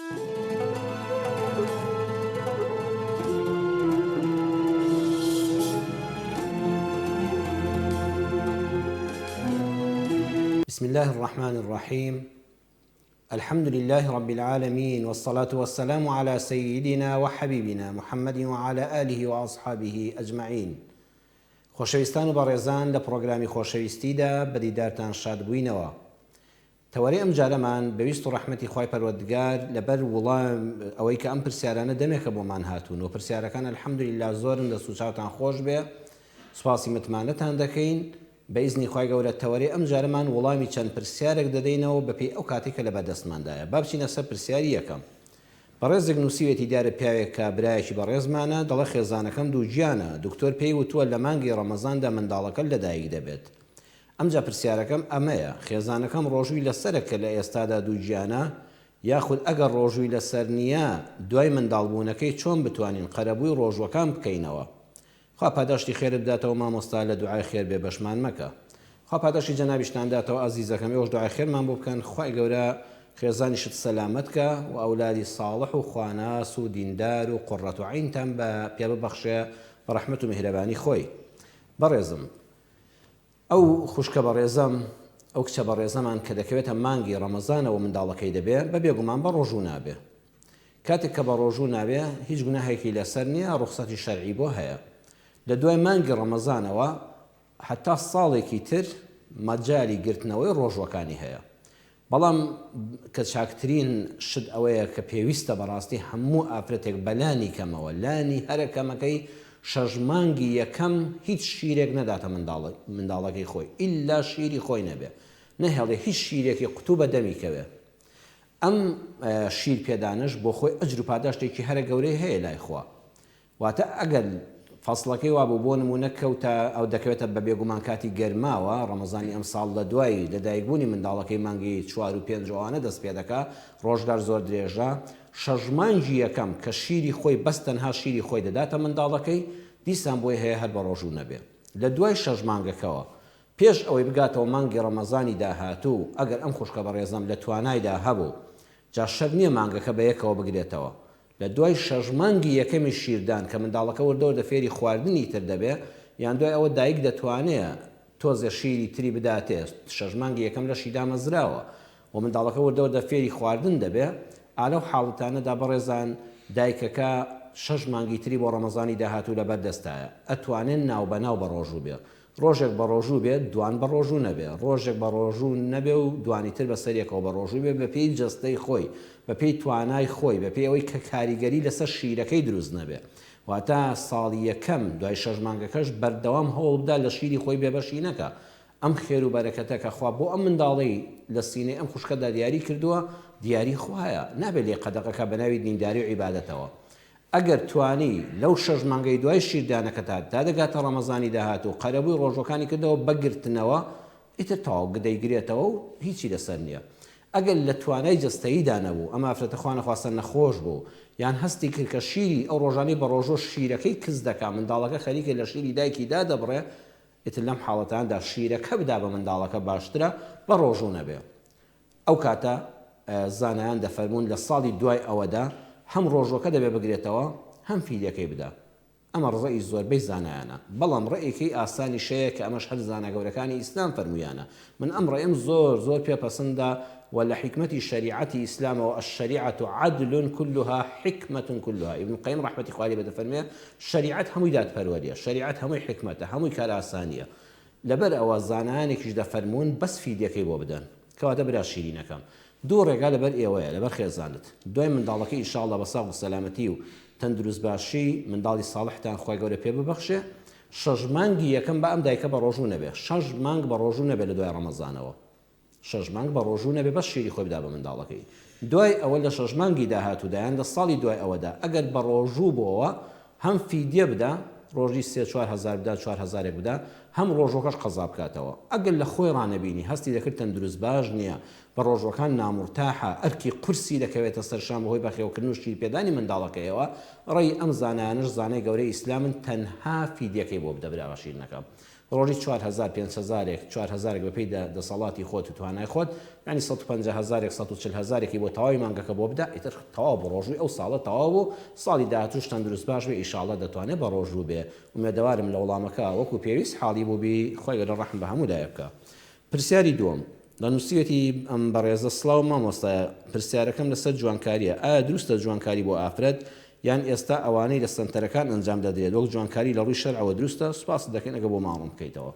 بسم اللە الرحمن الرحیم الحمد للە رب العالمین والصلاة والسلام علی سیدنا وحبیبنا محمد وعلی آله وأصحابه اجمعین خۆشەویستان و بەڕێزان لە پڕۆگرامی خۆشەویستیدا بە دیدارتان شاد بووینەوە. تەوەرەی ئەم جارەمان بە ویست و ڕەحمەتی خوای پەروەردگار لەبەر وڵام ئەوەی کە ئەم پرسیارانە دەمێکە بۆمان هاتوون و پرسیارەکان الحمدللە زۆرن دەست و چاوتان خۆش بێ سوپاسی متمانەتان دەکەین بە ئیزنی خوای گەورە تەوەرەی ئەم جارەمان وڵامی چەند پرسیارێک دەدەینەوە بەپێی ئەو کاتەی کە لەبەردەستماندایە با بچینە سەر پرسیاری یەکەم بەڕێزێک نووسیوێتی دیارە پیاوێک کە برایەکی بەڕێزمانە دەڵێ خێزانەکەم دووگیانە دکتۆر پێی وتووە لە مانگی ڕەمەزاندا منداڵەکەت لەدایک دەبێت ئەمجا پرسیارەکەم ئەمەیە، خێزانەکەم ڕۆژووی لەسەرە کە لە ئێستادا دووگیانە؟ یاخود ئەگەر ڕۆژووی لەسەر نییە دوای منداڵبوونەکەی چۆن بتوانین قەرەبووی ڕۆژووەکان بکەینەوە؟ خوا پاداشتی خێرت بداتەوە مامۆستا لە دوعای خێر بێ بەشمان مەکە. خوا پاداشتی جەنابیشتان داتەوە ئازیزەکەم ئێوەش دوعای خێرمان بۆ بکەن خوای گەورە خێزانیشت سەلامەت کا و ئەولادی ساڵح و خواناس و دیندار و قڕەت و عەینتان بە پێ ببەخشێ بە ڕەحمەت و میهرەبانی خۆی. بەڕێزم ئەو خوشکە بەڕێزەم، ئەو کچە بەڕێزەمان کە دەکەوێتە مانگی ڕەمەزانەوە منداڵەکەی دەبێ، بە بێگومان بە ڕۆژوو نابێ. کاتێک کە بە ڕۆژوو نابێ، هیچ گوناهێکی لەسەر نییە، ڕوخسەتی شەرعی بۆ هەیە. لە دوای مانگی ڕەمەزانەوە هەتا ساڵێکی تر مەجالی گرتنەوەی ڕۆژووەکانی هەیە. بەڵام کە چاکترین شت ئەوەیە کە پێویستە بەڕاستی هەموو ئافرەتێک بەلانی کەمەوە لانی هەرە کەمەکەی شەش مانگی یەکەم هیچ شیرێک نەداتە منداڵەکەی خۆی ئیلا شیری خۆی نەبێ نەهێڵێ هیچ شیرێکی قوتوو بە دەمی کەوێ ئەم شیر پێدانەش بۆ خۆی ئەجر و پاداشتێکی هەرە گەورەی هەیە لای خوا واتە ئەگەر فەسڵەکەی وابوو بۆ نموونە کەوتە ئەو دەکەوێتە بە بێگومان کاتی گەرماوە ڕەمەزانی ئەمساڵ لە دوای لەدایکبوونی منداڵەکەی مانگی چوار و پێنج و ئەوانە دەست پێدەکا ڕۆژگار زۆر درێژە شەش مانگی یەکەم کە شیری خۆی بەس تەنها شیری خۆی دەداتە منداڵەکەی دیسان بۆی هەیە هەر بە ڕۆژوو نەبێ لە دوای شەش مانگەکەوە پێش ئەوەی بگاتەوە مانگی ڕەمەزانی داهاتوو ئەگەر ئەم خوشکە بەڕێزەم لە توانایدا هەبوو جا شەرت نییە مانگەکە بە یەکەوە بگرێتەوە لە دوای شەش مانگی یەکەمی شیردان کە منداڵەکە وردە وردە فێری خواردنی تر دەبێ یان دوای ئەوە دایک دەتوانێ تۆزێ شیری تری بداتێ شەش مانگی یەکەم لەشی دامەزراوە و منداڵەکە وردە وردە فێری خواردن دەبێ ئا لەو حاڵەتانەدا بەڕێزان دایکەکە شەش مانگی تری بۆ ڕەمەزانی داهاتوو لەبەر دەستایە ئەتوانێ ناوبەناو بەڕۆژوو بێ ڕۆژێک بەڕۆژوو بێت دوان بەڕۆژوو نەبێ، ڕۆژێک بەڕۆژوو نەبێ و دوانی تر بەسەریەکەوە بەڕۆژوو بێ بەپێی جەستەی خۆی، بەپێی توانای خۆی، بەپێی ئەوەی کە کاریگەری لەسەر شیرەکەی دروست نەبێ. واتە ساڵی یەکەم دوای شەش مانگەکەش بەردەوام هەوڵ بدا لە شیری خۆی بێبەشی نەکا. ئەم خێر و بەرەکەتە کە خوا بۆ ئەم منداڵەی لە سینەی ئەم خوشکەدا دیاری کردووە، دیاری خوایە، نابێ لێی قەدەغە کا بەناوی دینداری و عیبادەتەوە. ئەگەر توانی لەو شەش مانگەی دوای شیردانەکەتا تا دەگاتە ڕەمەزانی داهاتوو قەرەبووی ڕۆژوەکانی کردەوە بە گرتنەوە ئیتر تەواو دەیگرێتەوە و هیچی لەسەر نییە. ئەگەر لە توانای جەستەییدا نەبوو، ئەم ئافرەتە خوا نەخواستە نەخۆش بوو یان هەستی کرد کە شیری ئەو ڕۆژانەی بەڕۆژووە شیرەکەی کز دەکا منداڵەکە خەریکە لە شیری دایکی دادەبڕێ ئیتر لەم حاڵەتاندا شیرەکە بدا بە منداڵەکە باشترە بەڕۆژوو نەبێ. ئەو کاتە زانایان دەفەرموون لە ساڵی دوای ئەوەدا هەم ڕۆژوەکە دەبێ بگرێتەوە هەم فیدیەکەی بدا. ئەمە ڕەئی زۆربەی زانایانە. بەڵام ڕەئێکەی ئاسانیش هەیە کە ئەمەش هەر زانا گەورەکانی ئیسلام فەرموویانە. من ئەم ڕەئەم زۆر زۆر پێ پەسندە و لە حیکمەتی شەریعەتی ئیسلامەوە الشریعە عدل کلها حکمە کلها ابن قیم ڕەحمەتی خوای لێ بێ دەفەرموێ شەریعەت هەمووی دادپەروەریە، شەریعەت هەمووی حیکمەتە، هەمووی کارئاسانیە. لەبەر ئەوە زانایانێکیش دەفەرموون بەس فیدیەکەی بۆ بدەن. کەواتە برا شیرینەکەم دوو ڕێگا لەبەر ئێوەیە لەبەر خێزانت دوای منداڵەکەی ان شاء اللە بە ساغ و سەلامەتی و تەندروست باشی منداڵی ساڵحتان خوای گەورە پێ ببەخشێ شەش مانگی یەکەم با ئەم دایکە بەڕۆژوو نەبێ شەش مانگ بەڕۆژوو نەبێ لە دوای ڕەمەزانەوە شەش مانگ بە ڕۆژوو نەبێ بەس شیری خۆی بدا بە منداڵەکەی دوای ئەوە لە شەش مانگی داهاتوودا یان لە ساڵی دوای ئەوەدا ئەگەر بە ڕۆژوو بۆوە هەم فیدیە بدا ڕۆژی سێ 4000 بدا چوار هەزارێک بدا هەم ڕۆژوەکەش قەزا بکاتەوە ئەگەر لە خۆی ڕانەبینی هەستی دەکرد تەندروست باش نییە بە ڕۆژوەکان نامورتاحە ئەرکی قورسی دەکەوێتە سەر شان بەهۆی بەخێوکردن و شیرپێدانی منداڵەکەیەوە ڕێی ئەم زانایانەش زانای گەورەی ئیسلامن تەنها فیدیەکەی بۆ بدە برا شیرنەکەم. ڕۆژی 4000 5000ێک 4000ێک بەپێی دەسەڵاتی خۆت و توانای خۆت یانی 150 هەزارێک 140 هەزارێکی بۆ تەواوی مانگەکە بۆ بدە ئیتر تەواو بوو ڕۆژووی ئەو ساڵە تەواو بوو ساڵی داهاتووش تەندروست باش بێ ئیشاڵڵە دەتوانێ بەڕۆژوو بێ ئومێدەوارم لە وەڵامەکە وەکو پێویست حاڵی بووبی خوای گەورە ڕەحم بە هەموو لایەک بکا. پرسیاری دووەم، لە نووسیوێتی ئەم بەڕێزە سڵاو مامۆستا پرسیارەکەم لەسەر جوانکاریە ئایا دروستە جوانکاری بۆ ئافرەت یان ئێستا ئەوانەی لە سەنتەرەکان ئەنجام دەدرێت وەک جوانکاری لە ڕووی شەرعەوە دروستە سوپاست دەکەین ئەگەر بۆمان ڕوون بکەیتەوە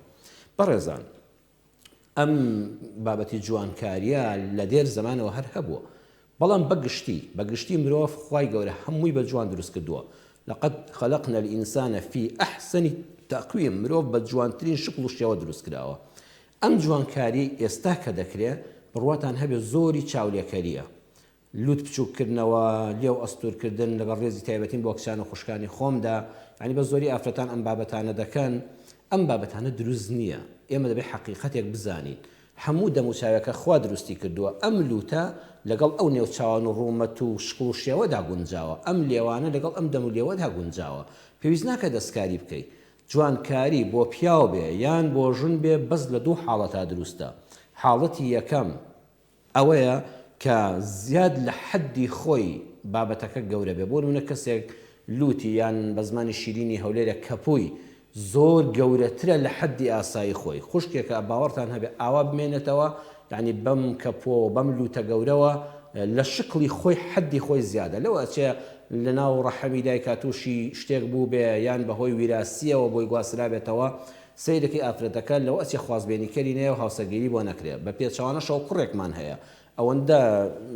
بەڕێزان ئەم بابەتی جوانکاریە لە دێر زەمانەوە هەر هەبووە بەڵام بە گشتی بە گشتی مرۆڤ خوای گەورە هەمووی بە جوان دروست کردووە لقد خلقنا الانسان فی احسن تقویم مرۆڤ بە جوانترین شکڵ و شێوە دروست کراوە ئەم جوانکاریەی ئێستا کە دەکرێ بڕواتان هەبێ زۆری چاولێکەریە لوت بچوک کردنەوە، لێو ئەستور کردن، لەگەڵ ڕێزی تایبەتیم بۆ کچان و خوشکانی خۆمدا، یانی بە زۆری ئافرەتان ئەم بابەتانە دەکەن، ئەم بابەتانە دروست نییە، ئێمە دەبێت حەقیقەتێک بزانین، هەموو دەموچاوێکە خوا دروستی کردووە، ئەم لوتە لەگەڵ ئەو نێوچاوان و ڕوومەت و شکڵ و شێوەدا گونجاوە، ئەم لێوانە لەگەڵ ئەم دەم و لێوەدا گونجاوە، پێویست ناکات دەستکاری بکەی، جوانکاری بۆ پیاو بێ یان بۆ ژن بێ بەس لە دوو حاڵەتا دروستە، حاڵەتی یەکەم، ئەوەیە کە زیاد لە حەدی خۆی بابەتەکە گەورە بێ، بۆ نموونە کەسێک لووتی یان بە زمانی شیرینی هەولێرە کەپووی زۆر گەورەترە لە حەدی ئاسایی خۆی، خوشکێکە باوەڕتان هەبێ ئاوا بمێنێتەوە یانی بەم کەپووەوە بەم لووتە گەورەوە لە شکڵی خۆی حەدی خۆی زیادە لەوە ئەچێ لەناو ڕەحمی دایکا تووشی شتێک بووبێ یان بەهۆی ویراسییەوە بۆی گواسترابێتەوە سەیرەکەی ئافرەتەکە لەوە ئەچێ خوازبێنیکەری نەیە و هاوسەرگیری بۆ نەکرێ، بە پێچەوانەشەوە کوڕێکمان هەیە ئەوەندە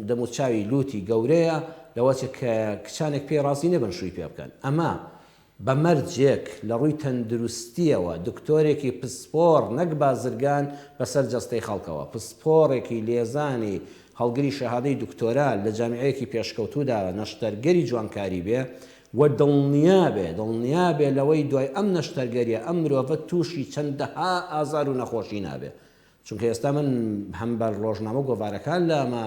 دەموچاوی لوتی گەورەیە لەوە ئەچێ کە کچانێک پێی ڕازی نەبن شووی پێ بکەن، ئەمە بە مەرجێک لە ڕووی تەندروستییەوە دکتۆرێکی پسپۆڕ نەک بازرگان بەسەر جەستەی خەڵکەوە، پسپۆڕێکی لێزانی هەڵگری شەهادەی دکتۆرا لە جامیعەیەکی پێشکەوتوودا نەشتەرگەری جوانکاری بێ وە دڵنیابێ دڵنیابێ لەوەی دوای ئەم نەشتەرگەریە ئەم مرۆڤە توشی چەندەها ئازار و نەخۆشی نابێ چونکە ئێستا من هەم بە ڕۆژنامە و گۆڤارەکان لامە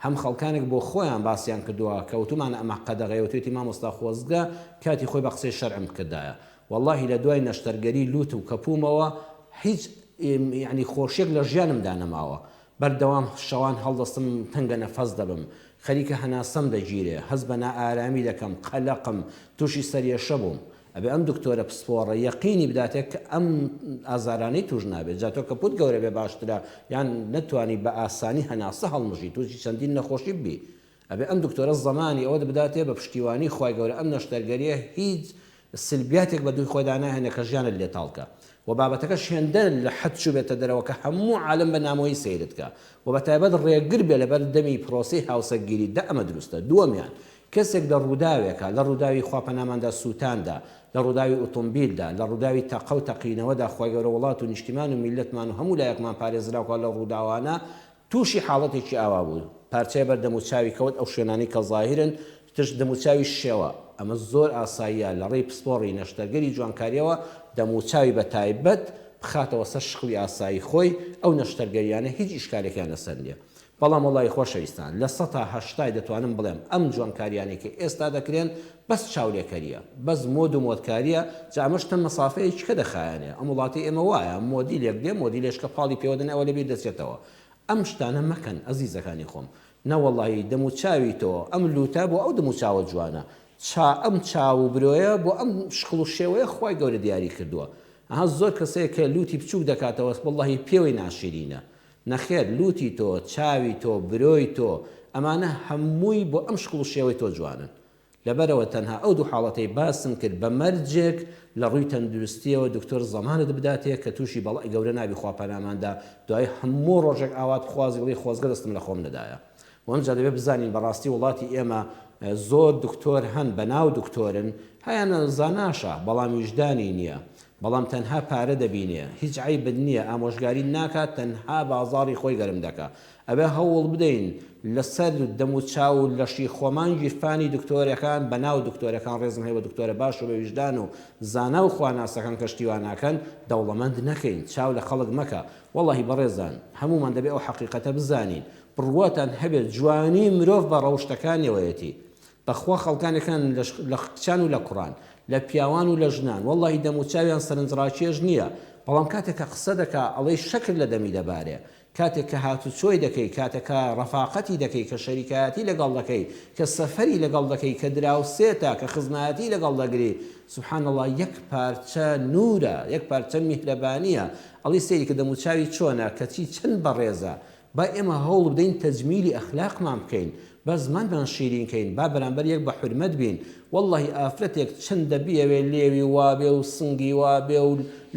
هەم خەڵکانێک بۆ خۆیان باسیان کردووە کە وتومانە ئەمە قەدەغەیە وتوێتی مامۆستا خۆزگە کاتی خۆی بە قسەی شەرعم بکردایە وەڵاهی لە دوای نەشتەرگەری لوت و کەپومەوە هیچ یعنی خۆشیەک لە ژیانمدا نەماوە بەردەوام شەوان هەڵدەستم تەنگە نەفەس دەبم، خەریکە هەناسەم دەگیرێ، هەست بە نائارامی دەکەم، قەلەقم، تووشی سەریەشە بووم. ئەبێ ئەم دکتۆرە پسپۆڕە یەقینی بداتێ کە ئەم ئازارانەی تووش نابێ. جا تۆ کە پووت گەورە بێ باشترە یان نەتوانی بە ئاسانی هەناسە هەڵمژی، تووشی چەندین نەخۆشی ببی. ئەبێ ئەم دکتۆرە زەمانی ئەوەت بداتێ بە پشتیوانی خوای گەورە ئەم نەشتەرگەریە هیچ سلبیاتێک بە دووی خۆیدا ناهێنێ کە ژیانت لێ تاڵ کا وە بابەتەکەش هێندە لە حەد چوبێتە دەرەوە کە هەموو عالەم بە نامۆیی سەیرت کا وە بە تایبەت ڕێگر بێ لەبەر دەمی پرۆسەی هاوسەرگیری دە ئەمە دروستە دووەمیان کەسێک لە ڕووداوێکا لە ڕووداوی خوا پەناماندا سووتاندا لە ڕووداوی ئوتومبیلدا لە ڕووداوی تەقە و تەقینەوەدا خوای گەورە وڵات و نیشتیمان و میللەتمان و هەموو لایەکمان پارێزراو کا لەو ڕووداوانە تووشی حاڵەتێکی ئاوا بوو، پارچەیە بەر دەموچاوی کەوت، ئەو شوێنانەی کە زاهیرن تش دەموچاوی شێوە، ئەمە زۆر ئاساییە لە ڕێی پسپۆڕی نەشتەرگەری جوانکارییەوە دەموچاوی بە تایبەت بخاتەوە سەر شکڵی ئاسایی خۆی، ئەو نەشتەرگەرییانە هیچ ئیشکالێکیان لەسەر نییە. بەڵام وەڵاهی خۆشەویستان لە سەتا هەشتای دەتوانم بڵێم ئەم جوانکارییانەی کە ئێستا دەکرێن بەس چاولێکەرییە، بەس مۆد و مۆدکارییە، جا ئەمەش تە مەسافەیەکی کە دەخایەنێ، ئەم وڵاتەی ئێمە وایە، مۆدیلێک دێ مۆدیلێشکە پاڵی پێوە دەنێ ئەوە لەبیر دەچێتەوە. ئەم شتانە مەکەن ئەزیزەکانی خۆم. نەوەڵاهی دەم و چاوی تۆ ئەم لوتە بۆ ئەو دەم و چاوە جوانە، چا ئەم چاو و برۆیە بۆ ئەم شکڵ و شێوەیە خوای گەورە دیاری کردووە. ئەها زۆر کەس هەیە کە لوتی بچوک دەکاتەوە وەڵاهی پێوەی ناشیرینە. نەخێر لوتی تۆ، چاوی تۆ، برۆی تۆ، ئەمانە هەمووی بۆ ئەم شکڵ و شێوەی تۆ جوانن. لەبەرئەوە تەنها ئەو دوو حاڵەتەی باسم کرد بە مەرجێک لە ڕووی تەندروستیەوە دکتۆر زەمانت بداتێ کە توشی بەڵای گەورە نابی خوا پەنامان دا دوای هەموو ڕۆژێک ئاوات بخوازی بڵێی خۆزگە دەستم لە خۆم نەدایە و ئەمجا دەبێ بزانین بەڕاستی وڵاتی ئێمە زۆر دکتۆر هەن بەناو دکتۆرن هەیانە زاناشە بەڵام ویژدانی نیە بەڵام تەنها پارە دەبینێ هیچ عەیبت نیە ئامۆژگاریت ناکات تەنها بازاڕی خۆی گەرم دەکا ئەبێ هەوڵ بدەین لەسەر دەم و چاو و لەشی خۆمان گیرفانی دکتۆرەکان بەناو دکتۆرەکان ڕێزم هەیە بۆ دکتۆرە باش و بەویژدان و زانا و خواناسەکان کە شتی وا ناکەن دەوڵەمەند نەکەین چاو لە خەڵک مەکە وەڵاهی بەڕێزان هەموومان دەبێ ئەو حەقیقەتە بزانین بڕواتان هەبێت جوانی مرۆڤ بە ڕەوشتەکانیەوەیەتی بەخوا خەڵکانێک هەن لە کچان و لە کوڕان، لە پیاوان و لە ژنان، وەڵڵاهی دەموچاویان سەرنجڕاکێش نییە، بەڵام کاتێک کە قسە دەکا ئەڵێی شەکر لە دەمی دەبارێ. کاتێک کە هاتوچۆی دەکەی، کاتێک کە ڕەفاقەتی دەکەی، کە شەریکایەتی لەگەڵ دەکەی، کە سەفەری لەگەڵ دەکەی، کە دراوسێتە، کە خزمایەتی لەگەڵ دەگری، سبحان اللە یەک پارچە نوورە، یەک پارچە میهرەبانییە، ئەڵێی سەیری کە دەموچاوی چۆنە، کەچی چەند بەڕێزە، با ئێمە هەوڵ بدەین تەجمیلی ئەخلاقمان بکەین، با زمانمان شیرین کەین، با بەرامبەر یەک بە حورمەت بین، وەڵڵاهی ئافرەتێک چەندە بیەوێ لێوی وابێ و سنگی وابێ و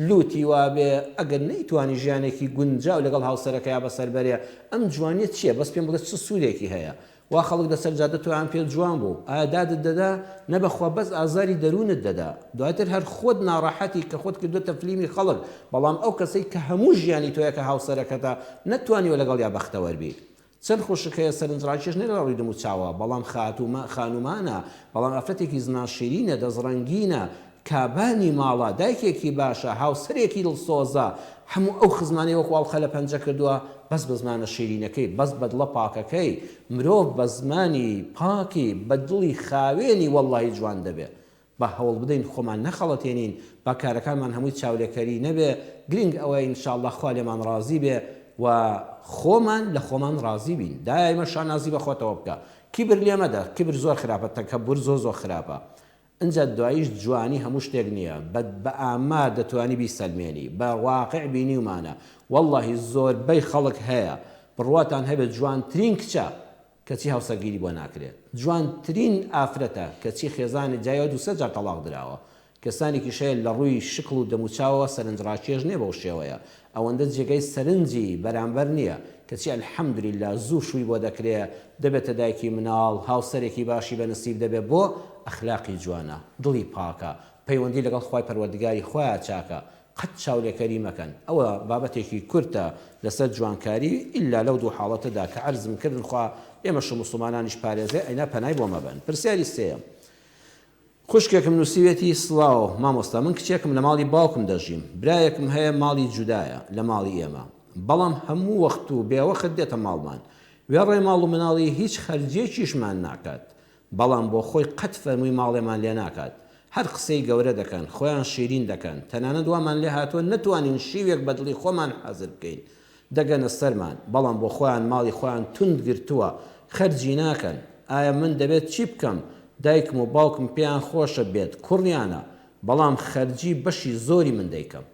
لوتی وابێ ئەگەر نەیتوانی ژیانێکی گونجاو لەگەڵ هاوسەرەکەیا بەسەر بەرێ ئەم جوانیە چیە بەس پێم بڵێ چ سودێکی هەیە وا خەڵک لەسەر جادە تۆیان پێ جوان بوو ئایا دادت دەدا نە بەخوا بەس ئازاری دەرونت دەدا دواتر هەر خۆت ناڕەحەتی کە خۆت کردوەتە فلیمی خەڵک بەڵام ئەو کەسەی کە هەموو ژیانی تۆیە کە هاوسەرەکەتە نەتوانیوە لەگەڵیا بەختەوەر بی چەند خوشک هەیە سەرنجڕاکێش نیە لە ڕووی دم و چاوە بەڵام خاتوو خانومانە بەڵام ئافرەتێکی زمان شیرینە دەست ڕەنگینە کابانی ماڵە دایکێکی باشە هاوسەرێکی دڵسۆزە هەموو ئەو خزمانەی وەکو ئەڵقە لە پەنجە کردووە بەس بە زمانە شیرینەکەی بەس بە دڵە پاکەکەی مرۆڤ بە زمانی پاکی بە دڵی خاوێنی وەڵڵاهی جوان دەبێ با هەوڵ بدەین خۆمان نەخەڵەتێنین، با کارەکانمان هەمووی چاولێکەری نەبێ، گرنگ ئەوەیە ان شاء اللە خوا لێمان ڕازی بێ و خۆمان لە خۆمان ڕازی بین، دایمە شانازی بە خۆتەوە بکە، کیبر لێ مەدە، کیبر زۆر خراپە، تەکەبور زۆر زۆر خراپە، ئنجا دواییش جوانی هەموو شتێک نییە، بە بە ئامار دەتوانی بیسەلمێنی، بە واقع بینیومانە، وەڵڵاهی زۆربەی خەڵک هەیە بڕواتان هەبێ جوانترین کچە کەچی هاوسەرگیری بۆ ناکرێت جوانترین ئافرەتە کەچی خێزانی جایەوە دوسێ جار تەڵاق دراوە کەسانێکیش هەیە لەڕووی شکڵ و دەموچاوەوە سەرنجڕاکێش نیە بەو شێوەیە ئەوەندە جێگای سەرنجی بەرامبەر نیە کەچی الحمدللە زوو شووی بۆ دەکرێ دەبێتە دایکی مناڵ هاوسەرێکی باشی بە نسیب دەبێ بۆ ئەخلاقی جوانە دڵی پاکە پەیوەندی لەگەڵ خوای پەروەردگاری خۆیا چاکە قەت چاولێکەری مەکەن ئەوە بابەتێکی کورتە لەسەر جوانکاری ئیلا لەو دوو حاڵەتەدا کە عەرزم کردن خوا ئێمەش و موسڵمانانیش پارێزێ ئەینا پەنای بۆ مەبەن پرسیاری سێیەم خوشکێکم نوسیوێتی سڵاو مامۆستا من کچێکم لە ماڵی باوکم دەژیم برایەکم هەیە ماڵی جودایە لە ماڵی ئێمە بەڵام هەموو وەخت و بێوەخت دێتە ماڵمان وێڕای ماڵ و مناڵی هیچ خەرجیەکیشمان ناکات بەڵام بۆ خۆی قەت فەرمووی ماڵێمان لێ ناکات. هەر قسەی گەورە دەکەن، خۆیان شیرین دەکەن، تەنانەت وامان لێ هاتووە نەتوانین شیوێک بە دڵی خۆمان حازر بکەین. دەگەنە سەرمان، بەڵام بۆ خۆیان ماڵی خۆیان توند گرتووە، خەرجی ناکەن. ئایا من دەبێت چی بکەم؟ دایکم و باوکم پێیان خۆشە بێت کوڕیانە، بەڵام خەرجی بەشی زۆری من دەیکەم.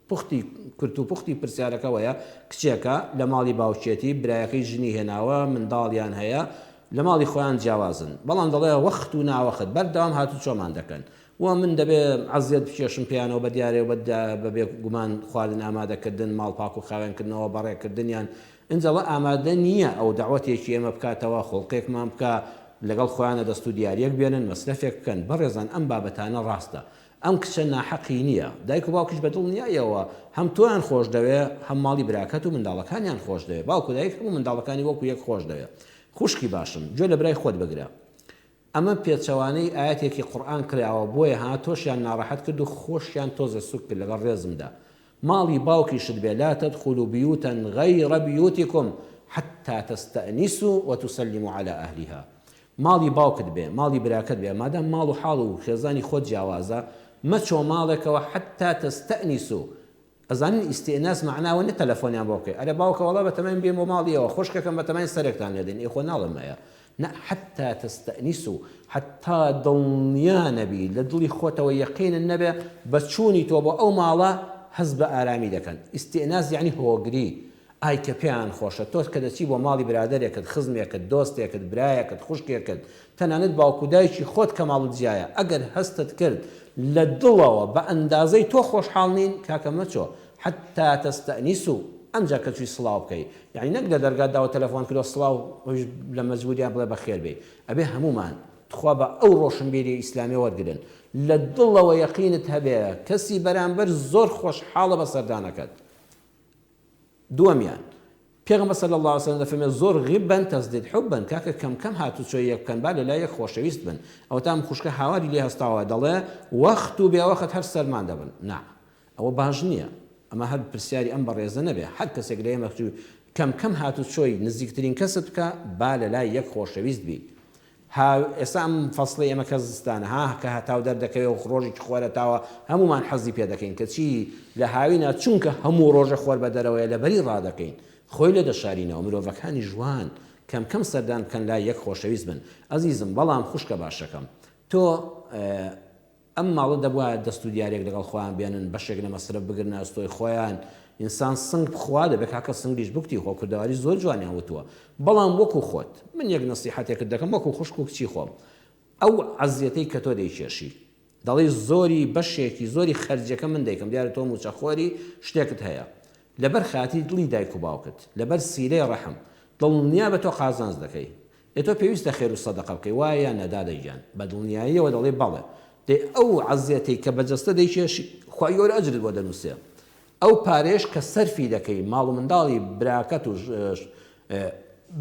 پوختی کورت و پوختی پرسیارەکە وەیە، کچێکە لە ماڵی باوکیەتی، برایەکەی ژنی هێناوە، منداڵیان هەیە، لە ماڵی خۆیان جیاوازن، بەڵام دەڵێ وەخت و ناوەخت بەردەوام هاتوچۆمان دەکەن و من دەبێ عەزیەت بکێشم پێیانەوە بە دیارێ و بە بێ گومان خواردن ئامادەکردن، ماڵ پاک و خاوێن کردنەوە، بەڕێکردنیان، ئینجا ئەڵێ ئامادە نییە ئەو دەعوەتێکی ئێمە بکاتەوە، خوڵقێکمان بکا، لەگەڵ خۆیانە دەست و دیارییەک بێنن، مەسرەفێک بکەن، بەڕێزان ئەم بابەتانە ڕاستە، ئەم کچە ناحەقی نییە، دایک و باوکیش بە دڵنیایەوە هەم تۆیان خۆش دەوێ، هەم ماڵی براکەت و منداڵەکانیان خۆش دەوێ، باوک و دایک هەموو منداڵەکانی وەکو یەک خۆش دەوێ. خوشکی باشم، گوێ لە برای خۆت بگرە. ئەمە پێچەوانەی ئایەتێکی قورئان کراوە، بۆیە ها تۆشیان ناڕەحەت کرد و خۆشیان تۆزێ سوک کرد لەگەڵ ڕێزمدا. ماڵی باوکیشت بێ، لا تدخلوا بیوتا غیر بیوتکم حتی تستأنسوا وتسلموا علی اهلها. ماڵی باوکت بێ ماڵی براکەت بێ مادام ماڵ و حاڵ و خێزانی خۆت جیاوازە مەچۆ ماڵێکەوە حتی تستأنسوا ئەزانن ئیستئناس مەعنا ئەوە نیە تەلەفۆنیان بۆ بکەی ئەرێ باوکە وەڵا بەتەماین بێین بۆ ماڵی ئێوە خوشکەکەم بەتەماین سەرێکتان لێدەین ئێ خۆ ناڵێم ئەیە نا حتی تستأنسوا حتی دڵنیا نەبی لە دڵی خۆتەوە یەقینت نەبێ بە چوونی تۆ بۆ ئەو ماڵە هەست بە ئارامی دەکەن ئیستئناس یەعنی هۆگری ئای کە پێیان خۆشە تۆ کە دەچی بۆ ماڵی برادەرێکت، خزمێکت، دۆستێکت، برایەکت، خوشکێکت، تەنانەت باوک و دایکی خۆت کە ماڵت جیایە، ئەگەر هەستت کرد لە دڵەوە بە ئەندازەی تۆ خۆشحاڵ نین، کاکە مەچۆ، حتی تستأنسوا، ئەمجا کە چووی سڵاو بکەی، یەعنی نەک لە دەرگات داوە تەلەفۆن کردوە سڵاو، ئەویش لە مەجبوریان بڵێ بەخێر بێی، ئەبێ هەموومان تخوا با ئەو ڕۆشنبیریە ئیسلامیە وەرگرن، لە دڵەوە یەقینت هەبێ کەسی بەرامبەر زۆر خۆشحاڵە بە سەردانەکەت. دووەمیان، پێغەمبەر صلی اللە علیە وسلم دەفەرموێت، زور غبا تزدد حبا، کاکە کەم کەم هاتوچۆی یەک بکەن با لەلای یەک خۆشەویست بن، ئەوەتا ئەم خوشکە هاواری لێ هەستاوە دەڵێ وەخت و بێوەخت هەر سەرمان دەبن، نا ئەوە باش نییە، ئەمە هەر پرسیاری ئەم بەڕێزە نەبێ هەر کەسێک لە ئێمە کەم کەم هاتوچۆی نزیکترین کەست بکە با لەلای یەک خۆشەویست بی. ها ئێستا ئەم فەسڵەی ئێمە کە زستانە ها کە هەتاو دەردەکەوێ و ڕۆژێکی خۆرەتاوە هەموومان حەزی پێ دەکەین کەچی لە هاوینا چونکە هەموو ڕۆژە خۆر بە دەرەوەیە لەبەری ڕادەکەین خۆی لێ دەشارینەوە مرۆڤەکانیش وان کەم کەم سەردان بکەن لای یەک خۆشەویست بن ئەزیزم بەڵام خوشکە باشەکەم تۆ ئەم ماڵە دەبوایە دەست و دیارێک لەگەڵ خۆیان بێنن بەشێک لە مەسرەف بگرنە ئەستۆی خۆیان ئینسان سنگ بخوا دەبێ کاکە سنگیش بکوتی خۆ کوردەواری زۆر جوانیان وتووە بەڵام وەکو خۆت من یەک نەسیحەتێکت دەکەم وەکو خوشک و کچی خۆم ئەو عەزیەتەی کە تۆ دەیکێشی دەڵێی زۆری بەشێکی زۆری خەرجیەکە من دەیکەم دیارە تۆ موچەخۆری شتێکت هەیە لەبەر خاتری دڵی دایک و باوکت لەبەر سیلەی ڕەحم دڵنیابە تۆ قازانج دەکەی ئێ تۆ پێویستە خێر و سەدەقە بکەی وایە یان نا دادە گیان؟ بە دڵنیاییەوە دەڵێی بەڵێ. دەی ئەو عەزێتەی کە بە جەستە دەیکێشی خوای گەورە ئەجرت بۆ دەنووسێ. ئەو پارەیەش کە سەرفی دەکەی ماڵ و منداڵی براکەت و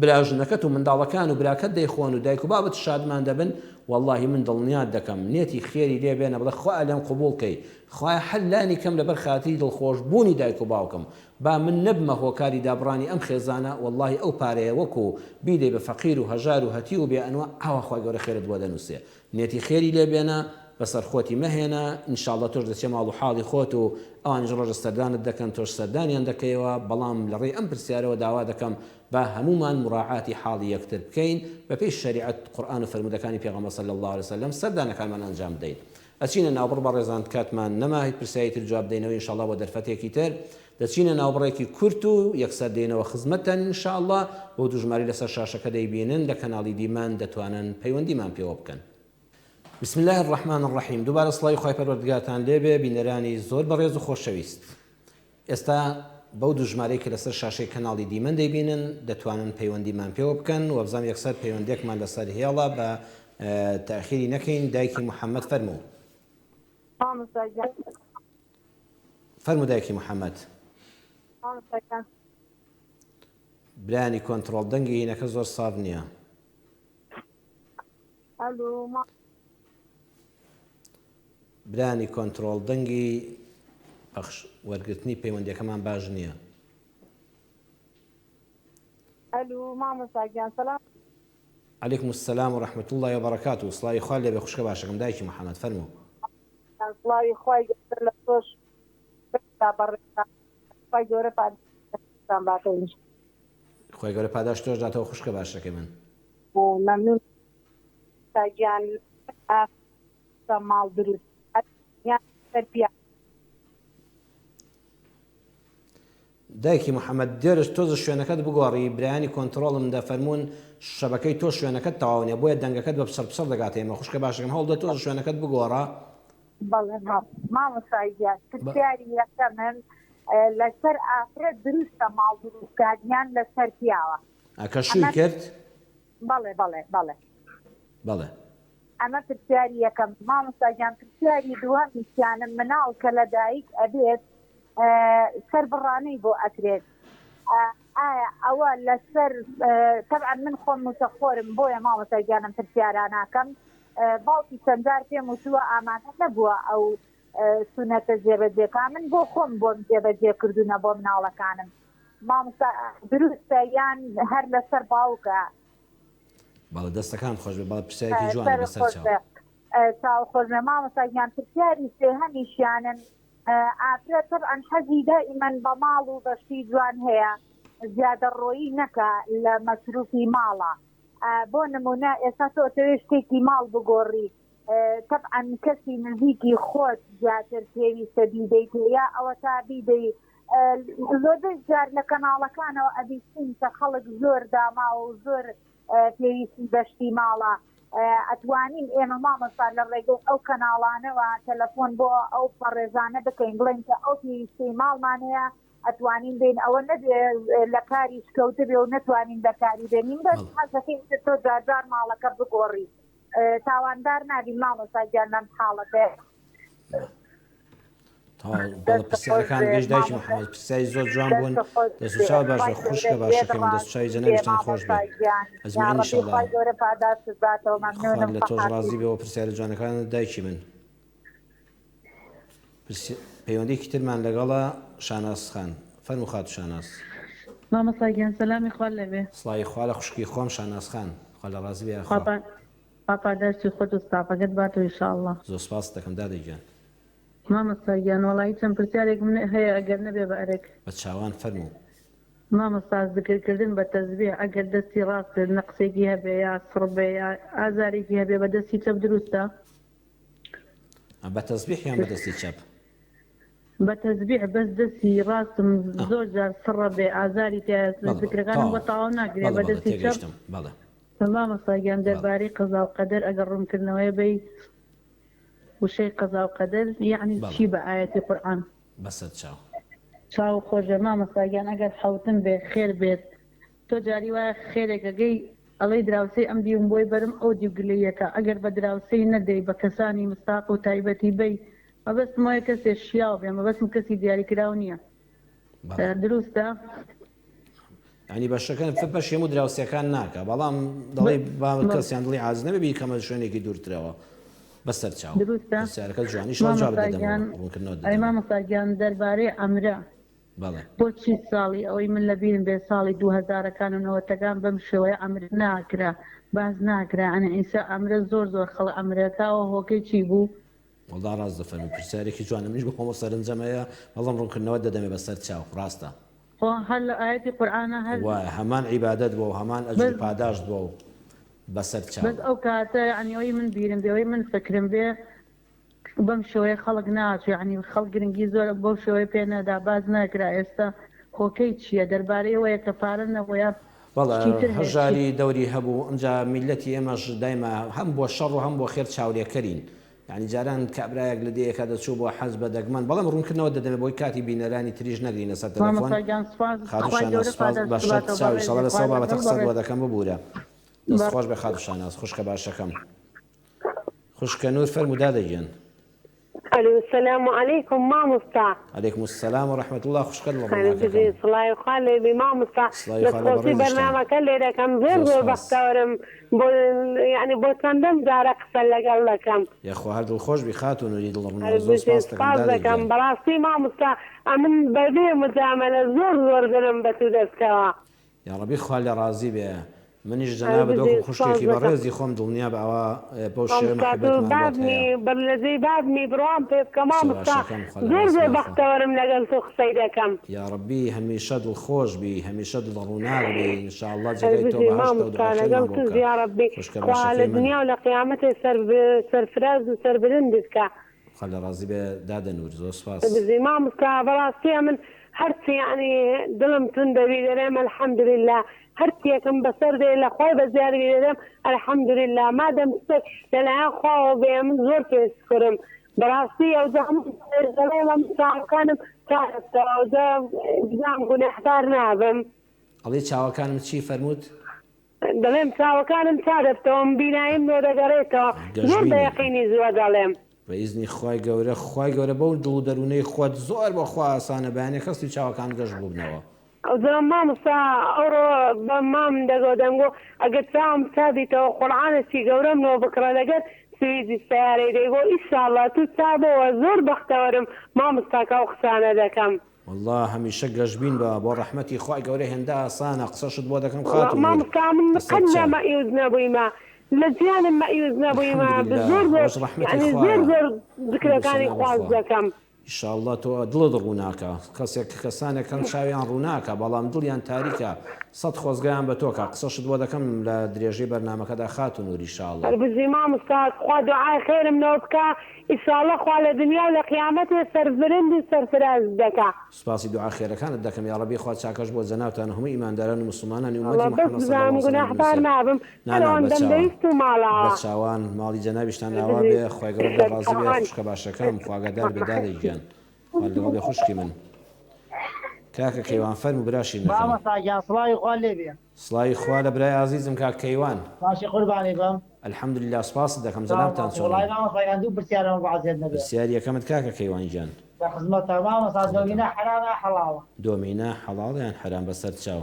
براژنەکەت و منداڵەکان و براکەت دەیخۆن و دایک و بابت شادمان دەبن وەڵاهی من دڵنیات دەکەم نێتی خێری لێ بێنە بڵێ خوایە لێم قبوڵ کەی خوایە هەر لانی کەم لەبەر خاتری دڵخۆش بوونی دایک و باوکم با من نەبمە هۆکاری دابڕانی ئەم خێزانە وەڵاهی ئەو پارەیە وەکو بیدەی بە فەقیر و هەژار و هەتیو و بێ ئەنوا ئاوا خوای گەورە خێرت بۆ دەنوسێ نێتی خێری لێ بێنە بەسەر خۆتی مەهێنە ان شاء اللە تۆش دەچیە ماڵ و حاڵی خۆت و ئەوانیش ڕۆژە سەردانت دەکەن تۆش سەردانیان دەکەیەوە بەڵام لە ڕێی ئەم پرسیارەوە داوا دەکەم با هەموومان مراعاتی حاڵی یەکتر بکەین بەپێی شەریعەت قورئان و فەرموودەکانی پێغەمبەر صلی اللە علیە وسلم سەردانەکانمان ئەنجام بدەین ئەچینە ناوبڕ بەڕێزان کاتمان نەما هیچ پرسیاری تر جواب دەینەوە ان شاء اللە بۆ دەرفەتێکی تر دەچینە ناوبڕێکی کورت و یەکسەر دێینەوە خزمەتتان ان شاء اللە بۆ دوو ژمارەی لەسەر شاشەکە دەیبینن لە کەناڵی دیمەن دەتوانن پەیوەندیمان پێوە بکەن. بسم اللە الرحمن الرحیم دووبارە سڵاوی خوای پەروەردگارتان لێبێ بینەرانی زۆر بەڕێز و خۆشەویست ئێستا بەو دوو ژمارەی کە لەسەر شاشەی کەناڵی دیمەن دەیبینن دەتوانن پەیوەندیمان پێوە بکەن وابزانم یەکسەر پەیوەندێکمان لەسەر هێڵە بە تاخیری نەکەین دایکی محەممەد فەرموو. مامۆستا گیان. فەرموو دایکی محەممەد. مامۆستا گیان. برایانی کۆنتڕۆڵ دەنگی هینەکە زۆر ساف نییە. ئەلو. برانی کۆنترۆڵ دەنگی پەخش وەرگرتنی پەیوەندیەکەمان باش نییە. ئەلو مامۆستا گیان سەلام. علیکم السلام و رحمة اللە و بەرەکاتو سڵاوی خوات لێبێ خوشکە باشەکەم دایکی محمد فەرموو. سڵاوی خوای گەورە لە تۆش بێت بەڕێزان خوای گەورە پاداشتتان باتەوە. خوای گەورە پاداشت تۆش داتەوە خوشکە باشەکەی من. مەمنون مامۆستا گیان ئاخ ماڵ دروست یان سەر پیا. دایکی محمد دێرش تۆزە شوێنەکەت بگۆڕی برایانی کۆنتڕۆڵم دەفەرموون شەبەکەی تۆ شوێنەکەت تەواو نیە بۆیە دەنگەکەت بە پچڕ پچڕ دەگاتە ئێمە خوشکە باشەکەم هەوڵدە تۆزە شوێنەکەت بگۆڕە. بەڵێ مامۆستا گیان پرسیاری یەکەمم لەسەر ئافرەت دروستە ماڵ دروست کات یان لەسەر پیاوە؟ کە شووی کرد؟ بەڵێ بەڵێ بەڵێ. بەڵێ. ئەمە پرسیاری یەکەم مامۆستا گیان پرسیاری دووەمیشیانم مناڵ کە لە دایک ئەبێت سەر بڕانەی بۆ ئەکرێت ئایا ئەوە لەسەر تەبعەن من خۆم موچەخۆرم بۆیە مامۆستا گیانم پرسیاراناکەم باوکی چەندجار پێم وتووە ئامادە نەبووە ئەو سونەتە جێبەجێکا من بۆ خۆم بۆم جێبەجێ کردوونە بۆ مناڵەکانم مامۆستا دروستە یان هەر لەسەر باوکە؟ بەڵێ دەستەکانت خۆش بێ بەڵێ پرسیارێکی جوانە سەر بەسەر خۆش چاو. بێ چاو خۆش بێ مامۆستا گیان پرسیاری سێهەمیشیانم ئافرەت تەبعەن حەزی دائیمەن بە ماڵ و بە شتی جوان هەیە زیادەڕۆیی نەکا لە مەسروفی ماڵا بۆ نمونە ئێستا تۆ ئەتەوێ شتێکی ماڵ بگۆڕی تەبعەن کەسی نزیکی خۆت زیاتر پێویستە بیدەیتێ یا ئەوەتا بیدەی زۆربەی جار لە کەناڵەکانەوە ئەبیستین کە خەڵک زۆر داماوە و زۆر پێویستی بە شتی ماڵە ئەتوانین ئێمە مامۆستا لە ڕێگەی ئەو کەناڵانەوە تەلەفۆن بۆ ئەو بەڕێزانە بکەین بڵێن کە ئەو پێویستی ماڵمان هەیە ئەتوانین بین ئەوە نەبێ لە کاریش کەوتبێ و نەتوانین بەکاری بێنین بەس حەزەکەی تۆ جارجار ماڵەکە بگۆڕی تاوانبار نابین مامۆستا گیان لەم حاڵەتەیە. تەواو بەڵێ پرسیارەکان گەیشت دایکی محەممەد پرسیاری زۆر جوان بوون دەست و چاو باش بێ خوشکە باشەکەی من دەست و چاوی جەنابیشتان خۆش بێ ئەجمعین ئینشەڵڵا خوا لە تۆش ڕازی بێ و پرسیارە جوانەکانت دایکی من پەیوەندیکی ترمان لەگەڵە شاناز خان فەرموو خاتوو شاناز. مامۆستا گیان سەلامی خوا لێبێ. سڵاوی خوا لە خوشکی خۆم شاناز خان خوا لە ڕازی بێ یاخوا. خوا پاداشتی خۆت و ستافەکەت باتەوە ان شاء اللە. زۆر سپاست دەکەم دادە گیان. مامۆستا گیان وەڵایی چەند پرسیارێکم هەیە ئەگەر نەبێ بە ئەرک. بە چاوان فەرموو. مامۆستا زکر کردن بە تەزبیح ئەگەر دەستی ڕاستت نەقسێکی هەبێ یا سڕ بێ یا ئازارێکی هەبێ بە دەستی چەپ دروستە؟ بە تەزبیح یان بە دەستی چەپ؟ بە تەزبیح بەس دەستی ڕاستم زۆر جار سڕە بێ ئازاری تیایە زکرەکانم بۆ تەواو ناکرێ بە دەستی چەپ. مامۆستا گیان دەربارەی قەزاو قەدەر ئەگەر ڕوونکردنەوەیە بەی وشەی قەزاو قەدەر یەعنی چی بە ئایەتی قورئان؟ بەسەر چاو. چاوو خۆش بێ مامۆستا گیان ئەگەر حەوتم بێ خێر بێت تۆ جاری وایە خێرێک ئەگەی ئەڵێی دراوسێی ئەم دیوم بۆی بەرم ئەو دیو گلەییەکە ئەگەر بە دراوسێی نەدەی بە کەسانی مستاق و تایبەتی بەی مەبەستم وایە کەسێ شیاو بێ مەبەستم کەسی دیاریکراو نییە دروستە؟ ینی بەشەکە بەش هەموو دراوسەکان ناکە بەڵام دەڵێ با کەسیان دڵی عاز نەبێ بیکەمە شوێنێکی دوورترەوە بەسەر چاو پرسیارەکە جوانی شڵ جواب دەدەمەوە ڕوونکردنەوە دەدەمەوە. مامۆستا گیان دەربارەی عەمرە بەڵێ. بۆچی ساڵی ئەوەی من لە بیرم بێ ساڵی دووهەزارەکان و نەوەتەکان بەم شێوەیە عەمرە ناکرا باس ناکرا یانی ئیسا عەمرە زۆر زۆر خەڵک عەمرەکا ئەوە هۆکەی چی بوو؟ وەڵا ڕاست دەفەرمووی پرسیارێکی جوانە منیش بەخۆمەوە سەرنجم هەیە بەڵام ڕوونکردنەوەت دەدەمێ بەسەر چاو ڕاستە. خۆ هەر لە ئایەتی قورئانا هەر. وایە هەمان عیبادەت بووە و هەمان ئەجر و بەس پاداشت بووە و بەسەر چاو. بەس ئەو کاتە یانی ئەوەی من بیرم بێ ئەوەی من فکرم بێ بەم شێوەیە خەڵک ناچوو یانی خەڵک گرنگی زۆر بەو شێوەیە پێ نەدا باس نەکرا ئێستا هۆکەی چییە دەربارەی ئەوەیە کە پارە نەبوو یا بەڵێ شتی تر هەیە چی؟ هەژاری دەوری هەبوو ئمجا میللەتی ئێمەش دایمە هەم بۆ شەڕ و هەم بۆ خێر چاولێکەرین یانی جاران کابرایەک لە دێیەکا دەچوو بۆ حەج بە دەگمەن بەڵام ڕوونکردنەوە دەدەمێ بۆی کاتی بینەرانی تریش نەگرینە سەر تەلەفۆن مامۆستا گیان سوپاس خاتوو خوای شاناز گەورە سوپاس پاداشت بە شەرت باتەوە چاو بەڕێزی ئیشەڵا لەسەر خوا ئەو بابەتە لەگەڵ قسەت بۆ بەڕێز دەکەم ببورە دەست خۆش بێ خاتوو شاناز خوشکە باشەکەم. خوشکە نور فەرموو دادە گیان. الو سلام علیکم مامۆستا. علیکم السلام و رحمە اللە خوشکە دڵ هەر بژی ڕووناکەکەم. سڵاوی خوا لێ بی مامۆستا سڵاوی دەست خوا لە خۆشی بەڕێزیشتان. بەرنامەکە لێ دەکەم زۆر زۆر زۆر سوپاس. بەختەوەرم بۆ یانی بۆ چەندەم جارە قسە لەگەڵ دەکەم. یاخوا هەر دڵخۆش بی خاتوو نوری دڵ هەر ڕووناک زۆر بژی سوپاست دەکەم سوپاس دادە دەکەم گیان. بەڕاستی مامۆستا ئەمن بەبێ مجامەلە زۆر زۆر دلم بەتو دەستەوە. یاڕەبی خوا لێ ڕازی بێ منیش هەر جەنابت بژی وەکو سوپاس خوشکێکی دەکەم. بەڕێزی خۆم دڵنیابە ئەوا بەو شێوەیە مامۆستا تۆ مەحەبەتمان بۆت بابمی هەیە. بە لەجێی بابمی بڕوام پێ بکە کچە مامۆستا باشەکەم خوا لێ زۆر ڕازی زۆر بێ یاخوا. بەختەوەرم لەگەل تۆ قسەی دەکەم. یاڕەبی هەمیشە دڵخۆش بی هەمیشە دڵ ڕووناک بی ان شاء اللە هەر جێگای تۆ بژی بەهەشتە و مامۆستا دوعای لەگەڵ خێرمان بۆ توش بکە یاڕەبی خوشکە خوا لە باشەکەی من. دنیا و لە قیامەتێ سەر سەرفراز و سەربلندت کا. خوا لێ ڕازی بێ دادە نور زۆر سوپاس. بژی مامۆستا بەڕاستی ئەمن هەرچی یەعنی دڵم توندە بی دەرێم الحمدللە هەرچیەکم بەسەر دێ لە خوای بەزیاد بی دەرێم الحمدللە مادەم شتێک لەلایەن خواوە بێ ئەمن زۆر پێ شکرم بەڕاستی ئەوجا هەموو جارێک دەڵێم ئەمن چاوەکانم چاکەکەوە ئەوجا بزانم گوناحبار نابم. ئەڵێی چاوەکانم چی فەرمووت؟ دەڵێم چاوەکانم چا دەبتەوەم بیناییم نۆ دەگەڕێتەوە زۆر بە گەشبینی. یەقینی زووە دەڵێم. بە ئیزنی خوای گەورە خوای گەورە بەو دڵ و دەروونەی خۆت زۆر بۆ خوا ئاسانە بەیانی خەستی چاوەکانت گەش بووبنەوە. ئەوجا مامۆستا ئەوڕۆ بە مامم دەگۆ دەمگۆ ئەگەر چاوم چا بیتەوە قوڕعانەکی گەورەم لۆ بکڕە لەگەر سویجی سەیارەی دەیگۆ ئیشاڵا تو چا بۆوە زۆر بەختەوەرم مامۆستا کە ئەو قسانە دەکەم. وەڵا هەمیشە گەشبین بە بۆ ڕەحمەتی خوای گەورە هێندە ئاسانە قسەشت بۆ دەکەم وەڵا خاتوو نور مامۆستا من لەسەر قەت چاو. مەئیوس نەبوویمە لە ژیانم مەئیوس نەبوویمە الحمدللە زۆر زۆر ئەوەش ڕەحمەتی یانی زۆر خوایە زۆر حەمد و زکرەکانی سەنا بۆ خواز خوا. دەکەم. ئیشاڵڵا تۆ دڵت ڕووناکە کەسێک کەسانێک هەن چاویان ڕووناکە بەڵام دڵیان تاریکە سەت خۆزگەیان بە تۆ کا قسەشت بۆ دەکەم لە درێژەی بەرنامەکەدا خاتوو نور ئیشاڵڵا. هەر بژی مامۆستا خوا دوعای خێرم لۆ بکا ئیشاڵڵە خوا لە دنیا و لە قیامەتێ سەربلند و سەرفرازت دەکا. سوپاسی دوعا خێرەکانت دەکەم یاڕەبی خوا چاکەش بۆ جەنابتان و هەموو ئیمانداران و موسڵمانانی وەڵا ئوممەتی بەس محمد صلی بزانم اللە علیە وسلم گوناحبار بنوسێت نابم نا هەر نا ئەوەندەم بەچاوان دەویست و ماڵاوا. بەچاوان ماڵی جەنابیشتان هەر ئاوا بژی بێ خوای گەورە لێ ڕازی بێ سەرچاوان. خوشکە باشەکەم خوا ئاگادار بێ دادە گیان خوا لەگەڵ بێ خوشکی من کاکە کەیوان فەرموو برا شیرنەکەم. مامۆستا گیان سڵاوی خوات لێ بێ. سڵاوی خوا لە برای ئازیزم کاک کەیوان. باشی قوربانی بم. الحمدللە سوپاست دەکەم چاوم جەنابتان ماچ چۆنن. وەڵایی مامۆستا گیان دوو پرسیارم هەبوو عەزیەت نەبێ. پرسیاری یەکەمت کاکە کەیوان گیان. لە خزمەتتا مامۆستا خزمەتم. دۆمینا حەرامە یا حەڵاڵە؟ دۆمینا حەڵاڵە یان حەرام بەسەر چاو.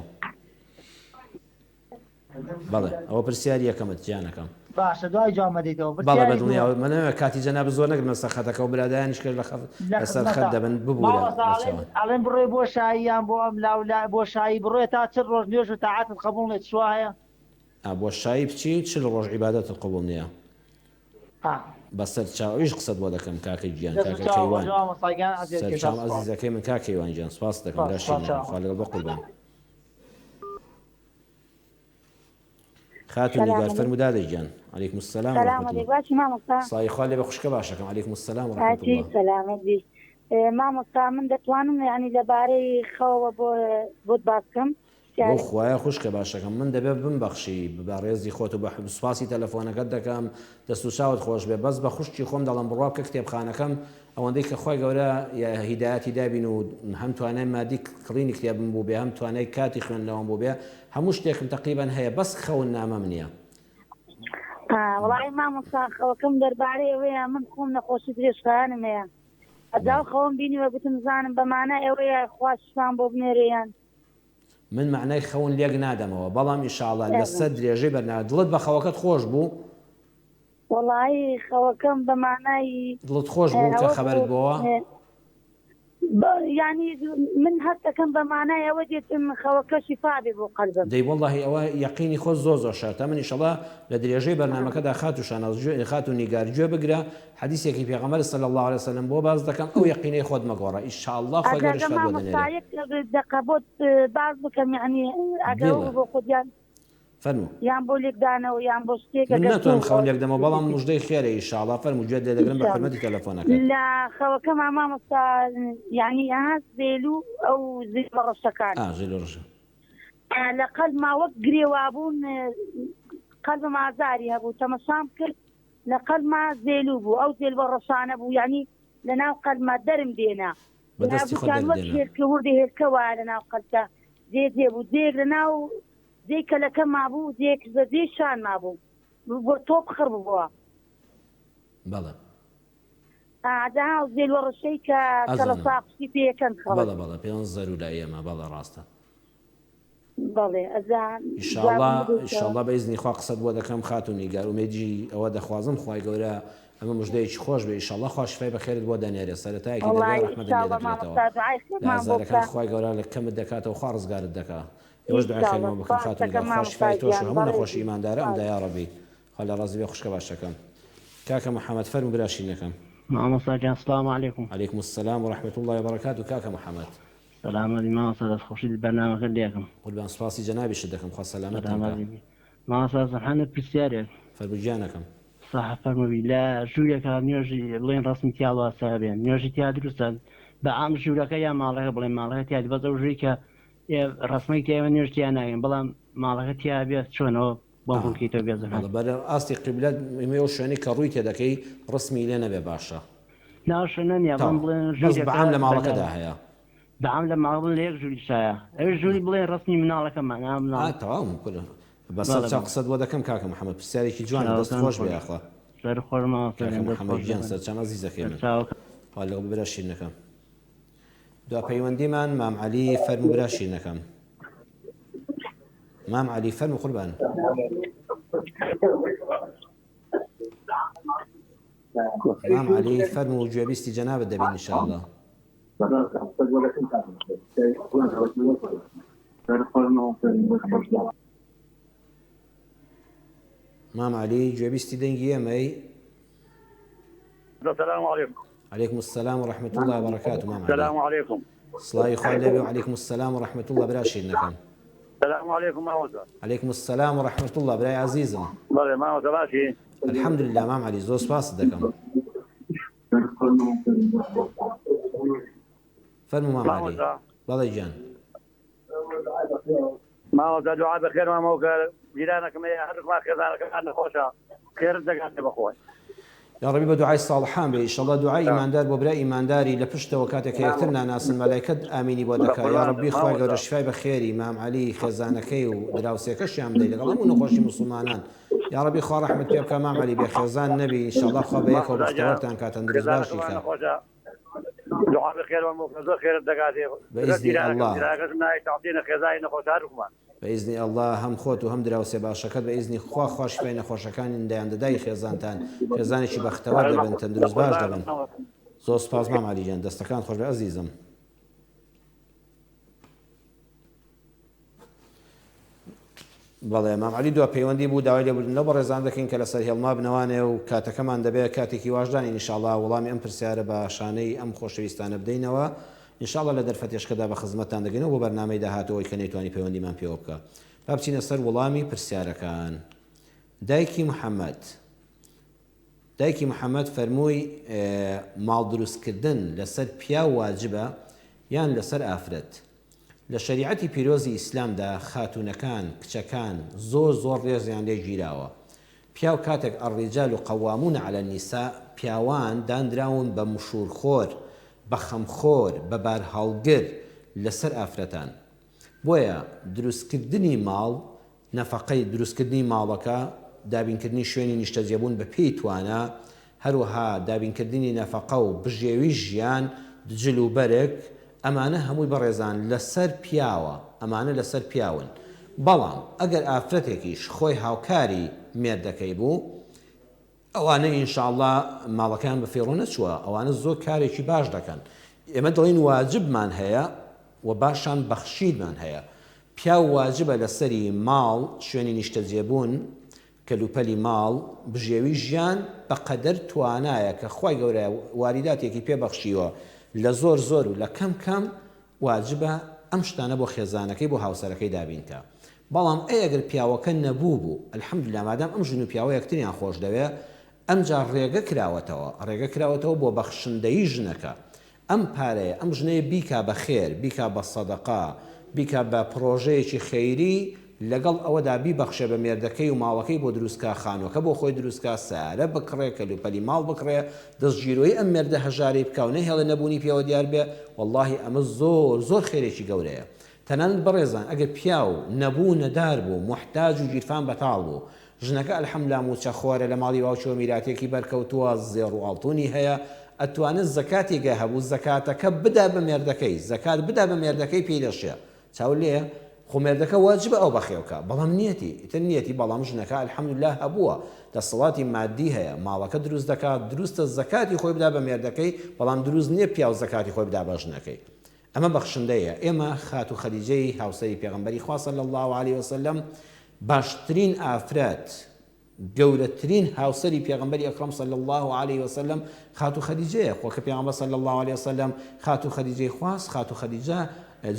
بەڵێ ئەوە پرسیاری یەکەمت گیانەکەم. باشە دوای جواب مەدەیتەوە بەڵێ پرسیاری بەدڵنیاوە دووەم. مەنەوێ کاتی جەنابت زۆر نەگرمە سەر خەتەکە و برادەرانیش کە لە خەت لە لەسەر خەت خزمەتا دەبن ببورە مامۆستا بە ئەڵێن چاوان. ئەڵێن بڕۆی بۆ شایی یان بۆ ئەم لاو لا بۆ شایی بڕۆێ تا چل ڕۆژ نوێژ و تاعەتت قەبوڵ نێ چ وا هەیە؟ ئا بۆ شایی بچی 40 ڕۆژ عیبادەتت قبوڵ نییە. ئا. بەسەر چاو ئەویش قسەت بۆ دەکەم کاکە گیان دەست و کاکە چاو کەیوان خۆش مامۆستا گیان ئەزیەت سەر کێشا چاوم سوپاس. ئەزیزەکەی من کاک کەیوان گیان سوپاست دەکەم سوپاس برا سوپاس شیرینەکەم چاوم. خوا لەگەڵ بە قوربان. خاتوو سلام نیگار علیکم فەرموو دادە گیان. علیکم السلام و سلام رحمة الله. علیک باشی مامۆستا سڵاوی خوا لێ بێ خوشکە باشەکەم علیکم السلام و رحمة کاکی اللە. سەلامەت بی مامۆستا من دەتوانم یانی لەبارەی خەوەوە بۆ بۆت باس بکەم بۆ پرسیارێک خوایە خوشکە باشەکەم من دەبێ بمبەخشی بە ڕێزی خۆت و بە سوپاسی تەلەفۆنەکەت دەکەم دەست و چاوت خۆش بێ بەس بە خوشکی خۆم دەڵێم بڕوا بکە کتێبخانەکەم ئەوەندەی کە خوای گەورە هیدایەتی دابین و هەم توانای مادی کڕینی کتێبم بووبێ هەم توانای کاتی خوێندنەوەم بووبێ هەموو شتێکم تەقریبەن هەیە بەس خەون نامەم نییە. وەڵایی مامۆستا خەوەکەم دەربارەی ئەوەیە من خۆم نەخۆشی درێژخایەنم هەیە ئەجا و خەوم بینیوە گوتم زانم بە مانای ئەوەیە خوا شفام بۆ بنێرێ یان. من مەعنای خەون لێک نادەمەوە بەڵام ان شاء اللە لەسەر درێژەی بەرنامە دڵت بە خەوەکەت خۆش بوو؟ وەڵایی خەوەکەم بە مانای دڵت خۆش بوو کە ئەوە خەبەرت بوو بۆوە؟ یانی من هەست دەکەم بە مانای ئەوە دێتم خەوەکە شیفا بێ بۆ قەلبم. دەی وەڵاهی ئەوە یەقینی خۆت زۆر زۆر شەرتە من ئیشەڵا لە درێژەی بەرنامەکەدا خاتوو شاناز گوێ خاتوو نیگار گوێ بگرە حەدیسێکی پێغەمبەر صلی اللە علیە وسلم بۆ باس دەکەم ئەو یەقینەی خۆت مەگۆڕە ئیشاڵڵا خوای گەورە ئەگەر شفات بۆ مامۆستا دەنێرێ. یەک دەقە بۆت باس بکەم یانی ئەگەر بیڵێ بۆ خۆت یان فەرموو. یان بۆ لێکدانەوە یان بۆ شتێک من ئەگەر تۆ ناتوانم خەون لێکدەمەوە بەڵام مژدەی خێرە ئیشاڵا فەرموو گوێت لێ دەگرم بە ئینشاڵا حورمەتی تەلەفۆنەکەت. لە خەوەکەما مامۆستا یانی ها زێلو ئەو زێلە ڕەشەکان ئا زێلو ڕەشە. لە قەلبما وەک گرێ وابوون قەلبم ئازاری هەبوو تەمەشام کرد لە قەلبما زێلو بوو ئەو زێلوە ڕەشانە بوو یانی لە ناو قەلبما دەرم دێنا بە دەستی خۆت گوتیان دەرت وەک دێنا. هێلکە وردە هێلکە وایە لە ناو قەلبتا جێ جێ بوو جێیەک لە ناو جێی کەلەکە مابوو جێیەکش بە جێی شان مابوو بۆ تۆپ خڕ ببووە. بەڵێ. ئا جا ئەو زێلوە ڕەشەی کە ئەزانم. کەڵەسا قوتی پێ ئەکەن خەڵک. بەڵێ بەڵێ پێڵن زەرو لای ئێمە بەڵێ ڕاستە. بەڵێ ئەجا ئیشاڵا جوابم بدەیتەوە. ئیشاڵا بە ئیزنی خوا قسەت بۆ دەکەم خاتوو نیگار ئومێدی ئەوە دەخوازم خوای گەورە ئەمە مژدەیەکی خۆش بێ ئیشاڵا خوا شفای بەخێرت بۆ دەنێرێ سەرەتایەکی دەرگای وەڵایی ڕەحمەتت لێ ئیشاڵا دەکرێتەوە مامۆستا دوعای لە خێرمان بۆ ئازارەکان بکە. خوای گەورە لە کەمت دەکاتەوە خوا ڕزگارت دەکا ئێوەش دوعای ئیشاڵا خێرمان بۆ بکەن سوپاست خاتوو دەکەم نیگار خوا مامۆستا شفای تۆش گیان و هەموو نەخۆشی بەڕێزی ئیماندارە سوپاس. ئەمدا یاڕەبی خوا لێ ڕازی بێ خوشکە باشەکەم کاکە محمد فەرموو برا شیرینەکەم. مامۆستا گیان سڵاو علیکم. علیکم السلام و رحمە اللە و بەرەکاتو کاکە محمد. سەلامەت بی مامۆستا دەست خۆشی بەرنامەکەت لێکەم. قوربان سوپاسی جەنابیشت دەکەم خوا سەلامەتتان سەلامەت کا. بی مامۆستا زەحمەت پرسیارێک. فەرموو گیانەکەم. سەح فەرمووی لە ژوورێکا نوێژی بڵێن ڕەسمی تیا هەڵواسرا بێ نوێژی تیا دروستە بە عام ژوورەکە یا ماڵەکە بڵێن ماڵەکە تیا بەس ئەو ژووری کە ڕەسمەی تیا ئێمە نوێژ تیا ناکەین بەڵام ماڵەکە تیا بێ چۆنەوە بۆم ئا ڕوون کەیتەوە بێ زەحمەت. بەڵێ بەرە ئاستی قیبلە ئێمە ئەو شوێنەی کە ڕووی تێ دەکەی ڕەسمی لێ نەبێ باشە. نا ئەو شوێنە نییە بەڵام تەواو بڵێن بەس ژوورێکە بە عام لە بەلای ماڵەکەدا هەیە. بە عام لە ماڵ بڵێن لە یەک ژووریشایە ئەویش ژووری بڵێن ڕەسمی مناڵەکەمان ئا مناڵ ئا تەواو کورە بەسەر بەڵێ چاو بەڵێ. قسەت بۆ دەکەم کاکە محمد پرسیارێکی جوانە دەست چاوەکان خۆش بێ خۆش. یاخوا. سەر خۆش مامۆستا کاکە گیان دەست محمد خۆش گیان دەبن. سەرچاوم ئەزیزەکەی سەر من. چاوەکان. خوا لەگەڵ برا شیرنەکەم. دوا پەیوەندیمان مام عەلی فەرموو برا شیرنەکەم. مام عەلی فەرموو قوربان. مام عەلی فەرموو گوێبیستی جەنابت دەبین ان شاء اللە. مام عەلی گوێبیستی دەنگی ئێمەی؟ السلام علیکم. علیکم السلام و رحمة اللە و بەرەکاتو مام عەلی. سلام علیکم. سڵاوی خوات لێبێ و علیکم السلام و رحمة اللە برا شیرینەکەم. سلام علیکم مامۆستا. علیکم السلام و رحمة اللە برای ئازیزم. بەڵێ مامۆستا باشی؟ الحمدللە مام عەلی زۆر سپاست دەکەم. فەرموو مام عەلی. مامۆستا. بەڵێ گیان. مامۆستا دوعا بەخێر مامەوە کە جیرانەکەم هەیە هەردووکمان خێزانەکەمان نەخۆشە خێرت دەگاتێ بەخۆی. یاڕەبی بە دوعای ساڵحان بێ ئیشەڵا دوعای ئیماندار بۆ برای ئیمانداری لە پشتەوە کاتێک کە یەکتر ناناسن مەلایکەت ئامینی بۆ دەکا یاڕەبی خوای گەورە شیفای بە خێری مام عەلی خێزانەکەی و دراوسێکەشیان بدەی لەگەڵ هەموو نەخۆشی موسڵمانان یاڕەبی خوا ڕەحمت پێ بکا مام عەلی بێ خێزان نەبی ئینشەڵا خوا بە یەکەوە بەختەوەرتان کا تەندروست باشی کا. دوعا بەخێرمان بۆ بکە زۆر خێرت دەگاتێ بە ئیزنی جیرانەکەم اللە. جیرانەکەشم ناوی تەعتینە خێزانی نەخۆشە هەردووکمان. بە ئیزنی اللە هەم خۆت و هەم دراوسێ باشەکەت بە ئیزنی خوا خوا شیفای نەخۆشەکانین دەیان دەدای خێزانتان خێزانێکی بەختەوەر دەبن تەندروست باش دەبن زۆر سوپاس مام عەلی گیان دەستەکانت خۆش بێ ئەزیزم. بەڵێ مام عەلی دوا پەیوەندی بوو داوای لێبوردن لەو بەڕێزانە دەکەین کە لەسەر هێڵ مابنەوانێ و کاتەکەمان دەبێ کاتێکی واش دانێین ان شاء اللە وەڵامی ئەم پرسیارە باشانەی ئەم خۆشەویستانە بدەینەوە ان شاء اللە لە دەرفەتێشکەدا بە خزمەتتان دەگەینەوە بۆ بەرنامەی داهاتوو ئەوەی کە نەیتوانی پەیوەندیمان پێوە بکا با بچینە سەر وەڵامی پرسیارەکان دایکی محمد دایکی محمد فەرمووی ماڵ دروست کردن لەسەر پیاو واجبە یان لەسەر ئافرەت؟ لە شەریعەتی پیرۆزی ئیسلامدا خاتوونەکان، کچەکان، زۆر زۆر ڕێزیان لێ گیراوە. پیاو کاتێک الرجال قوامون علی النساء پیاوان داندراون بە مشوورخۆر، بە خەمخۆر، بە بارهەڵگر لەسەر ئافرەتان. بۆیە دروستکردنی ماڵ نەفەقەی دروستکردنی ماڵەکە، دابینکردنی شوێنی نیشتەجێبوون بە پێی توانا، هەروەها دابینکردنی نەفەقە و بژێوی ژیان، جل و بەرگ، ئەمانە هەمووی بەڕێزان لەسەر پیاوە، ئەمانە لەسەر پیاون. بەڵام ئەگەر ئافرەتێکیش خۆی هاوکاری مێردەکەی بوو، ئەوانە ان شاء اللە ماڵەکەیان بە فیڕۆ نەچووە ئەوانە زۆر کارێکی باش دەکەن ئێمە دەڵێین واجبمان هەیە و باشان بەخشینمان هەیە پیاو واجبە لەسەری ماڵ شوێنی نیشتەجێبوون کەلوپەلی ماڵ بژێوی ژیان بە قەدەر توانایە کە خوای گەورە واریداتێکی پێ بەخشیوە لە زۆر زۆر و لە کەم کەم واجبە ئەم شتانە بۆ خێزانەکەی بۆ هاوسەرەکەی دابین کا بەڵام ئەی ئەگەر پیاوەکە نەبوو بوو الحمدللە مادام ئەم ژن و پیاوە یەکتریان خۆش دەوێ ئەمجا ڕێگە کراوەتەوە ڕێگە کراوەتەوە بۆ بەخشندەیی ژنەکە ئەم پارەیە ئەم ژنەیە بیکا بە خێر بیکا بە سەدەقە بیکا بە پڕۆژەیەکی خەیری لەگەڵ ئەوەدا بیبەخشێ بە مێردەکەی و ماڵەکەی بۆ دروست کا، خانووەکە بۆ خۆی دروست کا، سەیارە بکڕێ، کەلوپەلی ماڵ بکڕێ، دەستگیرۆیی ئەم مێردە هەژارەی بکا و نەهێڵێ نەبوونی پێوە دیار بێ، وەڵڵاهی ئەمە زۆر زۆر خێرێکی گەورەیە. تەنانەت بەڕێزان ئەگەر پیاو نەبوو و نەدار بوو، موحتاج و گیرفان بەتاڵ بوو، ژنەکە الحمدللە مووچە خۆرە، لە ماڵی باوکیەوە میراتێکی بەرکەوتووە، زێڕ و ئاڵتوونی هەیە، ئەتوانێ زەکاتی گە هەبوو زەکاتەکە بدا بە مێردەکەی، زەکات بدا بە مێردەکەی پێی دەشێ. چاو لێیە خۆ مێردەکە واجبە ئەو بەخێو کا بەڵام نیەتی ئیتر نیەتی بەڵام ژنەکە الحمدللە هەبووە دەسەڵاتی مادی هەیە ماڵەکە دروست دەکات دروستە زەکاتی خۆی بدا بە مێردەکەی بەڵام دروست نیە پیاو زەکاتی خۆی بدا بە ژنەکەی ئەمە بەخشندەیە ئێمە خاتوو خەدیجەی هاوسەری پێغەمبەری خوا صلی اللە علیە وسلم باشترین ئافرەت گەورەترین هاوسەری پێغەمبەری ئەکڕەم صلی اللە علیە وسلم خاتوو خەدیجەیە، خۆ کە پێغەمبەر صلی اللە علیە وسلم خاتوو خەدیجەی خواست، خاتوو خەدیجە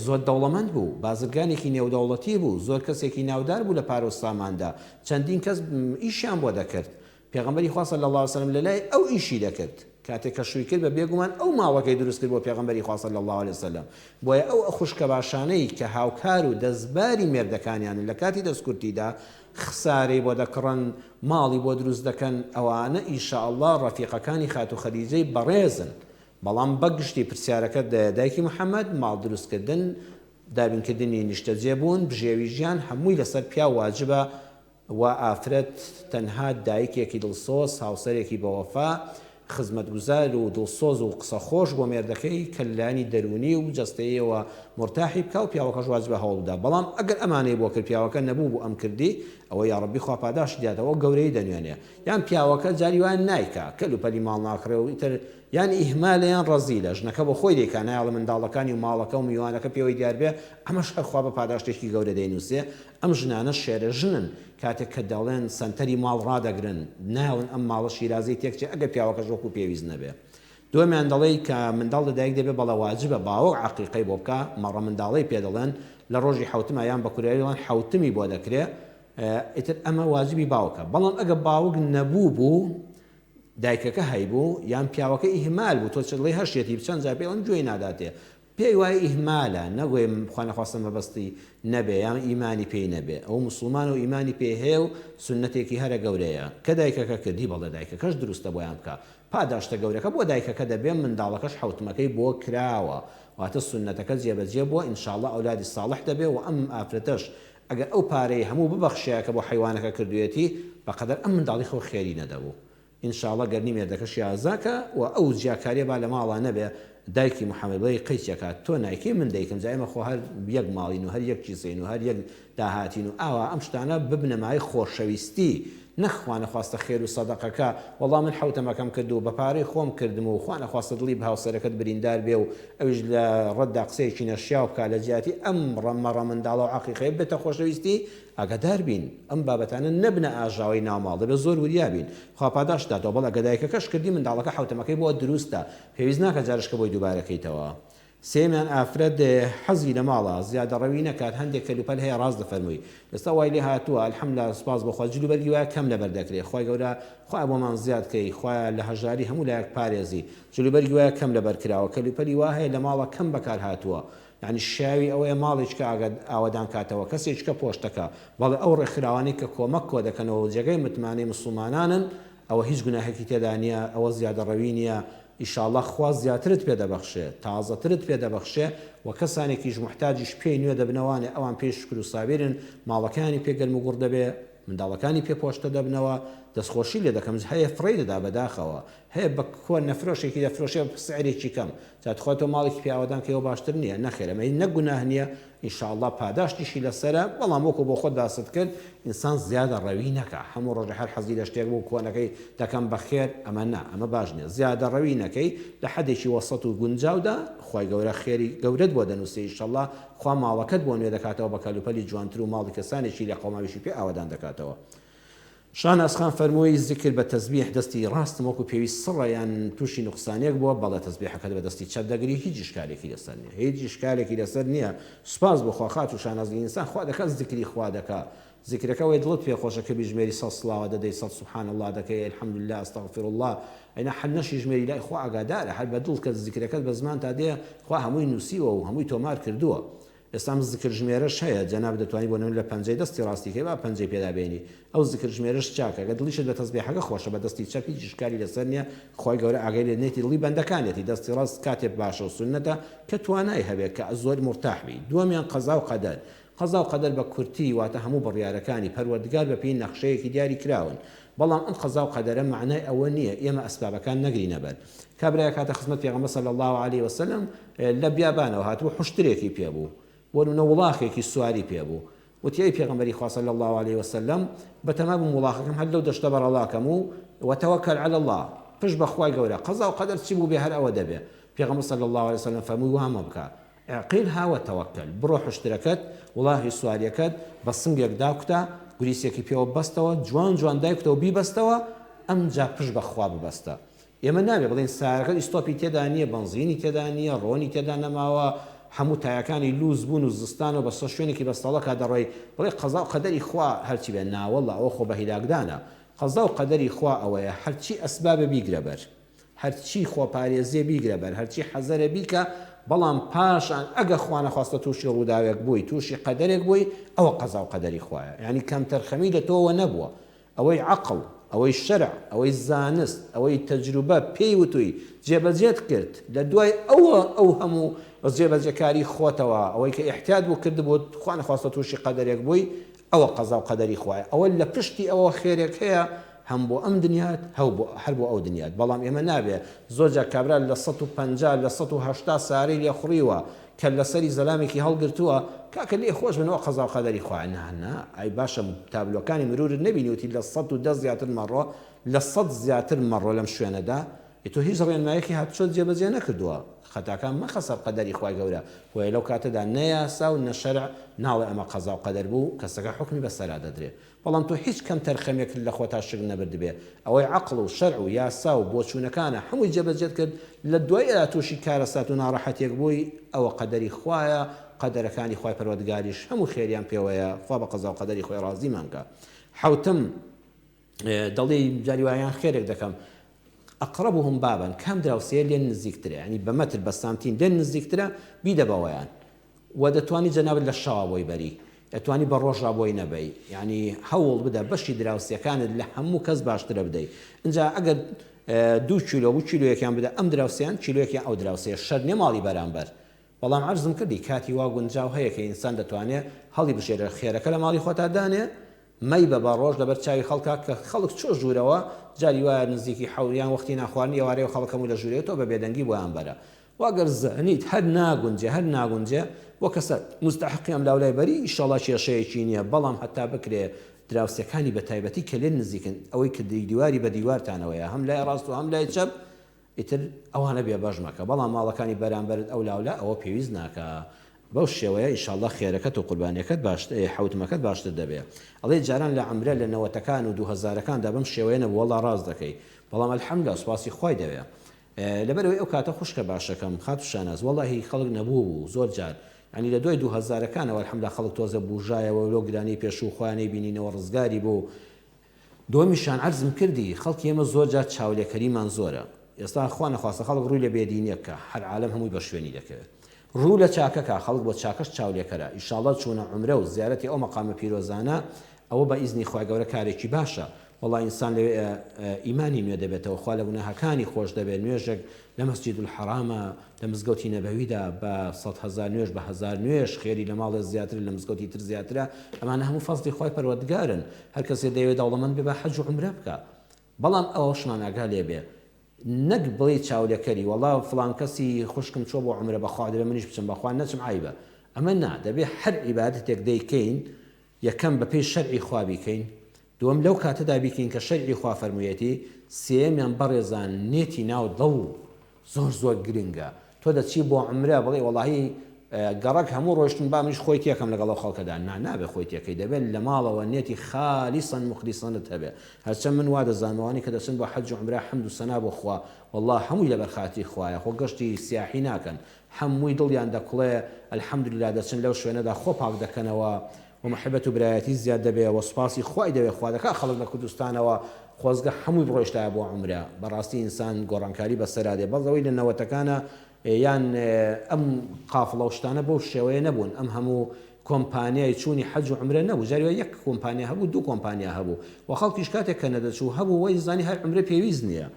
زۆر دەوڵەمەند بوو، بازرگانێکی نێودەوڵەتی بوو، زۆر کەسێکی ناودار بوو لە پارە و ساماندا، چەندین کەس ئیشیان بۆ دەکرد، پێغەمبەری خوا صلی اللە علیە وسلم لەلای ئەو ئیشی دەکرد، کاتێک کە شووی کرد بە بێگومان ئەو ماڵەکەی دروست کرد بۆ پێغەمبەری خوا صلی اللە علیە وسلم، بۆیە ئەو خوشکە باشانەی کە هاوکار و دەستباری مێردەکانیانن لە کاتی دەستکورتیدا خسارەی بۆ دەکڕن، ماڵی بۆ دروست دەکەن، ئەوانە ان شاء اللە ڕەفیقەکانی خاتوو خەدیجەی بەڕێزن، بەڵام بەگشتی پرسیارەکەت دایکی محمد، ماڵ دروست کردن، دابین کردنی نیشتەجێ بوون، بژێوی ژیان هەمووی لەسەر پیاو واجبە، و ئافرەت تەنها دایکێکی دڵسۆز، هاوسەرێکی بەوەفا، خزمەتگوزار و دڵسۆز و قسەخۆش بۆ مێردەکەی کە لەلایەنی دەروونی و جەستەییەوە مورتاحی بکا و پیاوەکەش واجبە هەوڵ بدا بەڵام ئەگەر ئەمانەی بۆ کرد پیاوەکە نەبوو بوو ئەم کردی ئەوە یاڕەبی خوا پاداشتی داتەوە گەورەی دەنوێنێ یان پیاوەکە جاری وایە نایکا کەل و پەلی ماڵ ناکڕێ و ئیتر یان ئیهمالە یان ڕەزیلە ژنەکە بۆ خۆی دەیکا نایەڵێ منداڵەکانی و ماڵەکە و میوانەکە پێوەی دیار بێ ئەمەش هەر خوا بە پاداشتێکی گەورە دەینووسێ ئەم ژنانە شێرە ژنن کاتێک کە دەڵێن سەنتەری ماڵ ڕادەگرن نایەڵن ئەم ماڵە شیرازەی تێکچێ ئەگەر پیاوەکەش وەکو پێویست نەبێ. دووەمیان دەڵێی کە منداڵ لە دایک دەبێ بەڵێ واجبە باوک عەقیقەی بۆ بکا مەڕە منداڵەی پێ دەڵێن لە ڕۆژی حەوتما یان بە کوریاری دەڵێن حەوتمی بۆ دەکرێ ئیتر ئەمە واجبی باوکە بەڵام ئەگە باوک نەبوو بوو دایکەکە هەیبوو یان پیاوەکە ئیهمال بوو تۆ چ دڵی هەشیەتی چەند جار پێی ئەڵێم گوێی ناداتێ پێی وایە ئیهمالە نەگۆی خوانەخواستە مەبەستی نەبێ یان ئیمانی پێی نەبێ ئەو موسڵمانە و ئیمانی پێی هەیە و سوننەتێکی هەرە گەورەیە کە دایکەکە کردی بەڵێ دایکەکەش دروستە بۆیان بکا پاداشتە گەورەکە بۆ دایکەکە دەبێ منداڵەکەش حەوتمەکەی بۆ کراوە واتە سوننەتەکە جێبەجێ بووە ان شاء اللە ئەولادی ساڵح دەبێ و ئەم ئافرەتەش ئەگەر ئەو پارەی هەموو ببەخشایە کە بۆ حەیوانەکە کردویەتی بەقەدەر ئەم منداڵی خۆ خێری نەدەبوو ان شاءاللە گەرنی مێردەکەشی ئازا کە و ئەو جیاکاریە با لە ماڵا نەبێ دایکی محمد بڵێی قەیچەکە تۆ نایکەی من دەیکەم جا ئێمە خۆ هەر یەک ماڵین و هەر یەک کیسەین و هەر یەک. داهاتین و ئاوا ئەم شتانە ببنە مایەی خۆشەویستی نەک خوانەخواستە خێر و سەدەقەکە وەڵا من حەوتەمەکەم کرد و بە پارەی خۆم کردم و خوانەخواستە دڵی هاوسەرەکەت بریندار بێ و ئەویش لە ڕەتدا قسەیەکی نەشیاو بکا لە جیاتی ئەم مەڕە منداڵە و عەقیقەیە ببێتە خۆشەویستی ئاگادار بین ئەم بابەتانە نەبنە ئاژاوەی ناو ماڵ دەبێت زۆر وریا بین خوا پاداشت داتەوە بەڵێ گەر دایکەکەش کردی منداڵەکە حەوتەمەکەی بۆ دروستە پێویست ناکە جارشکە بۆی دووبارە کەیتەوە. سێیەمیان ئافرەت حەزی لە ماڵە زیادەڕەوی نەکات هەندێک کەلوپەل هەیە ڕاست دەفەرمووی ئێستا وای لێ هاتووە الحمدللە سوپاس بۆ خوا جل و بەرگی وایە کەم لەبەر دەکرێ خوای گەورە خوایە بۆمان زیاد کەی خوایە لە هەژاری هەموو لایەک پارێزی جل و بەرگی وایە کەم لەبەر کراوە کەلوپەلی وا هەیە لە ماڵە کەم بەکار هاتووە یانی شیاوی ئەوەیە ماڵێکیکە ئاوەدان کاتەوە کەسێکیکە پۆشتەکە بەڵێ ئەو ڕێکخراوانەی کە کۆمەک کۆدەکەنەوە و جێگای متمانەی مسوڵمانانن ئەوە هیچ گوناهێکی تێدا نیە ئەوە زیادەڕەوی نیە ئیشاڵا خوا زیاترت پێ دەبەخشێ تازەترت پێ دەبەخشێ وە کەسانێکیش موحتاجیش پێی نوێ دەبنەوانێ ئەوان پێی شوکر و سابیرن ماڵەکەیانی پێ گەرم و گوڕ دەبێ منداڵەکانی پێ پۆشتە دەبنەوە دەستخۆشی لێ دەکەم هەیە فڕێی دەدا بەداخەوە هەیە بە کۆن نەفرۆشێکی دەفرۆشێ بە سعرێکی کەم جا تخوا تۆ ماڵێکی پێ ئاوەدان کەیەوە باشتر نیە نەخێر ئەمە نەک گوناه نیە ان شاء اللە پاداشتیشی لەسەرە بەڵام وەکو بۆ خۆت باست کرد ئینسان زیادە ڕەوی نەکا هەموو ڕۆژێ هەر حەزی لە شتێک بوو کۆنەکەی دەکەم بە خێر ئەمە نا ئەمە باش نیە زیادە ڕەوی نەکەی لە حەدێکی وەسەت و گونجاودا خوای گەورە خێری گەورەت بۆ دەنوسێ ان شاء اللە خوا ماڵەکەت بۆ نوێ دەکاتەوە بە کەلوپەلی جوانتر و ماڵی کەسانێکی لێقەوماویشی پێ ئاوەدان دەکاتەوە. شاناز خان فەرمووی، زیکر بە تەزبیح دەستی ڕاستم وەکو پێویست سڕە یان تووشی نوقسانێک بووە، بەڵێ تەزبیحەکەت بە دەستی چەپ دەگری هیچ ئیشکالێکی لەسەر نیە هیچ ئیشکالێکی لەسەر نیە سوپاس بۆ خوا خاتوو شاناز ئینسان خوا دەکا زیکری خوا دەکا زیکرەکە ئەوەی دڵت پێ خۆشە کە بیژمێری سەد سڵاوە دەدەی سەد سبحان اللە دەکەی الحمدللە استغفر اللە ئەینا حەد نەشی ژمێری لای خوا ئاگادارە هەر بە دڵ کە زیکرەکەت بە زمانتا دێ خوا هەمووی نووسیوە و هەمووی تۆمار کردووە ئێستا ئەم زکر ژمێرەش هەیە جەنابت دەتوانی بۆ نمونە لە پەنجەی دەستی ڕاستی کەی با پەنجەی پێدا بێنی ئەو زکر ژمێرەش چاکە گەر دڵیشت بە تەزبیحەکە خۆشە بە دەستی چەپ هیچ ئیشکالی لەسەر نیە خوای گەورە ئاگای لە نێتی دڵی بەندەکانیەتی دەستی ڕاست کاتێ باشە و سوننەتە کە توانای هەبێ کە زۆر مورتاح بی دووەمیان قەزا و قەدەر قەزا و قەدەر بە کورتی واتە هەموو بڕیارەکانی پەروەردگار بە پێی نەخشەیەکی دیاری کراون بەڵام ئەم قەزا و قەدەرە مەعنای ئەوە نیە ئێمە ئەسبابەکان نەگرینە بەر کابرایەک هاتە خزمەت پێغەمبەر صلی اللە علیە وسلم لە بیابانەوە هاتبوو حوشترێکی پێ بوو بۆ نمونە وڵاخێکی سواری پێ بوو وتی ئەی پێغەمبەری خوا صلی اللە علیە وسلم بەتەما بووم وڵاخەکەم هەر لەو دەشتە بەڕەڵا کەم و وتوکل علی اللە پشت بە خوای گەورە قەزا و قەدەر چی بوو بێ هەر ئەوە دەبێ پێغەمبەر صلی اللە علیە وسلم فەرمووی وا مەبکە اعقلها وتوکل، بڕۆ حوشترەکەت، وڵاغی سواریەکەت، بە سنگێک داکوتە، گوریسێکی پێوە ببەستەوە، جوان جوان دایکوتە و بیبەستەوە، ئەمجا پشت بە خوا ببەستە. ئێمە نابێ بڵێین سەیارەکەت ئیستۆپی تێدا نییە، بەنزینی تێدا نییە، ڕۆنی تێدا نەماوە، هەموو تایەکانی لووس بوون و زستانە و بە سەر شوێنێکی بەستەڵەکا دەڕۆی، بڵێی قەزا و قەدەری خوا هەرچی بێ، ناوەڵا ئەوە خۆ بە هیلاکدانە. قەزا و قەدەری خوا ئەوەیە هەرچی ئەسبابە بیگرە بەر. هەرچی خۆپارێزیە بیگرە بەر، هەرچی حەزەرە بیکە، بەڵام پاشان ئەگەر خوانەخواستە تووشی ڕووداوێک بووی، تووشی قەدەرێک بووی، ئەوە قەزا و قەدەری خوایە، یانی کەمتەرخەمی لە تۆوە نەبووە، ئەوەی عەقڵ، ئەوەی شەرع، ئەوەی زانست، ئەوەی تەجروبە پێی وتووی، جێبەجێت کرد، لە دوای ئەوە ئەو هەموو جێبەجێکاری خۆتەوە، ئەوەی کە ئیحتیات بوو کردبووت، خوانەخواستە تووشی قەدەرێک بووی، ئەوە قەزا و قەدەری خوایە ئەوە لە پشتی ئەوە خێرێک هەیە هەم بۆ ئەم دنیات هەو بۆ هەر بۆ ئەو دنیات بەڵام ئێمە نابێ زۆر جار کابرا لە 150 لە 180 سارەی لێ خوڕیوە کە لەسەری زەلامێکی هەڵگرتووە کاکە لێ خۆش بن ئەوە قەزا و قەدەری خوایە نا نا ئەی باشە تابلۆکانی مرورت نەبینیوتی لە 110 زیاتر مەڕۆ لە 100 زیاتر مەڕۆ لەم شوێنەدا ئێ تۆ هیچ ڕێنمایەکی هاتوچۆت جێبەجێ نەکردووە، خەتاکان مەخە سەر قەدەری خوای گەورە، بۆیە لەو کاتەدا نە یاسا و نە شەرع ناڵێ ئەمە قەزا و قەدەر بوو، کەسەکە حوکمی بەسەرا دەدرێ. بەڵام تۆ هیچ کەمتەرخەمیەکت لە خۆتا شک نەبردبێ، ئەوەی عەقڵ و شەرع و یاسا و بۆچوونەکانە هەمووی جێبەجێت کرد، لە دواییدا تووشی کارەسات و ناڕەحەتیەک بووی، ئەوە قەدەری خوایە، قەدەرەکانی خوای پەروەردگاریش هەموو خێریان پێوەیە، خوا بە قەزا و قەدەری خۆی ڕازیمان کا. حەوتەم. دەڵێی جاری وایە یان خێرێک دەکەم اقربهم بابا کام دراوسێیە لێن نزیکترە یانی بە مەتر بە سانتیم لێن نزیکترە بیدە بەوەیان و دەتوانی جەنابت لە شەوا بۆی بەری دەتوانی بە ڕۆژا بۆی نەبەی یانی هەوڵ بدە بەشی دراوسێکانت لە هەموو کەس باشترە بدەی ئینجا ئەگەر دوو کیلۆ بوو کیلۆیەکیان بدە ئەم دراوسێیان کیلۆیەکیان ئەو دراوسێ شەرت نیە ماڵی بەرامبەر بەڵام عەرزم کردی کاتی وا گونجاو هەیە کە ئینسان دەتوانێ هەڵیبژێرێ خێرەکە لە ماڵی خۆتا دانێ مەیبە بە ڕۆژ لەبەر چاوی خەڵکا کە خەڵک چۆ ژوورەوە جاری وایە نزیکی حەو یان وەختی نان خواردنی ئێوارەیە و خەڵک هەموو لە ژوورەیە تۆ بە بێدەنگی بۆیان بەرە. وە گەر زانیت هەر ناگونجێ هەر ناگونجێ بۆ کەسە موستەحقی ئەم لاولای بەری ئیشەڵا کێشەیەکی نیە بەڵام هەتا بکرێ دراوسێکانی بە تایبەتی کە لێت نزیکن ئەوەی کە دیواری بە دیوارتانەوەیە هەم لای ڕاست و هەم لای چەپ ئیتر ئەوانە بێ بەش مەکە بەڵام ماڵەکانی بەرامبەرت ئەو لاولا ئەوە پێویست ناکا بەو شێوەیە ئیشاڵڵا خێرەکەت و قوربانیەکەت باشتر حەوتمەکەت باشتر دەبێ ئەڵێی جاران لە عەمرە لە نەوەتەکان و دووهەزارەکاندا بەم شێوەیە نەبوو وەڵا ڕاست دەکەی بەڵام الحمدللە سوپاسی خوای دەوێ لەبەرئەوەی ئەو کاتە خوشکە باشەکەم خاتوو شاناز وەڵاهی خەڵک نەبوو بوو زۆر جار یانی لە دوای دووهەزارەکانەوە الحمدللە خەڵک تۆزە بوژایەوە لەو گرانیەی پێشوو خۆیان نەیبینینەوە ڕزگاری بوو دووەمیشیان عەرزم کردی خەڵکی ئێمە زۆر جار چاولێکەریمان زۆرە ئێستا خوا نەخواستە خەڵک ڕووی لە بێدینیەک کا هەر عالەم هەمووی بە شوێنی دەکەوێت ڕوو لە چاکە کا خەڵک بۆ چاکەش چاولێکەرە ئیشاڵڵا چوونە عومرە و زیارەتی ئەو مەقامە پیرۆزانە ئەوە بە ئیزنی خوای گەورە کارێکی باشە وەڵا ئینسان لەوێ ئیمانی نوێ دەبێتەوە خوا لە گوناهەکانی خۆش دەبێت نوێژێک لە مەسجید الحرامە لە مزگەوتی نەبەویدا بە 100 هەزار نوێژ بە هەزار نوێژ خێری لە ماڵێ زیاترە لە مزگەوتی تر زیاترە ئەمانە هەموو فەزڵی خوای پەروەردگارن هەر کەسێ دەیەوێ دەوڵەمەند بێ با حەج و عومرە بکا بەڵام ئەوەشمان ئاگا لێ بێ نەک بڵێی چاولێکەری وەڵا فڵان کەسی خوشکم چوە بۆ عومرە بەخوا دەبێ منیش بچم بەخوا نەچم عەیبە ئەمە نا دەبێ هەر عیبادەتێک دەیکەین یەکەم بەپێی شەرعی خوا بیکەین، دووەم لەو کاتەدا بیکەین کە شەرعی خوا فەرموویەتی، سێیەمیان بەڕێزان نێتی ناو دڵ زۆر زۆر گرنگە، تۆ دەچی بۆ عومرە بڵێی وەڵاهی گەڕەک هەموو ڕۆیشتن با منیش خۆی تێکەم لەگەڵ ئەو خەڵکەدا، نا نابێ خۆی تێکەی دەبێت لە ماڵەوە نێتی خالیصا موخلیصەنت هەبێ، هەرچەند من وا دەزانم ئەوانەی کە دەچن بۆ حەج و عومرە حەمد و سەنا بۆ خوا وەڵا هەمووی لەبەر خاتری خوایە خۆ گەشتی سیاحی ناکەن هەمووی دڵیان دەکوڵێ الحمدللە دەچن لەو شوێنەدا خۆ پاک دەکەنەوە و محبەت و برایەتی زیاد دەبێ و سوپاسی خوای دەوێ خوا دەکا خەڵک لە کوردستانەوە خۆزگە هەمووی بڕۆیشتایە بۆ عومرە بەڕاستی ئینسان گۆڕانکاری بەسەرا دێ بەس ئەوەی لە نەوەتەکانە یان ئەم قافڵە و شتانە بەو شێوەیە نەبوون ئەم هەموو کۆمپانیای چوونی حەج و عومرە نەبوو جاری وایە یەک کۆمپانیا هەبوو دوو کۆمپانیا هەبوو و خەڵکیش کاتێک کە نەدەچوو هەبوو وای زانی هەر عومرە پێویست نییە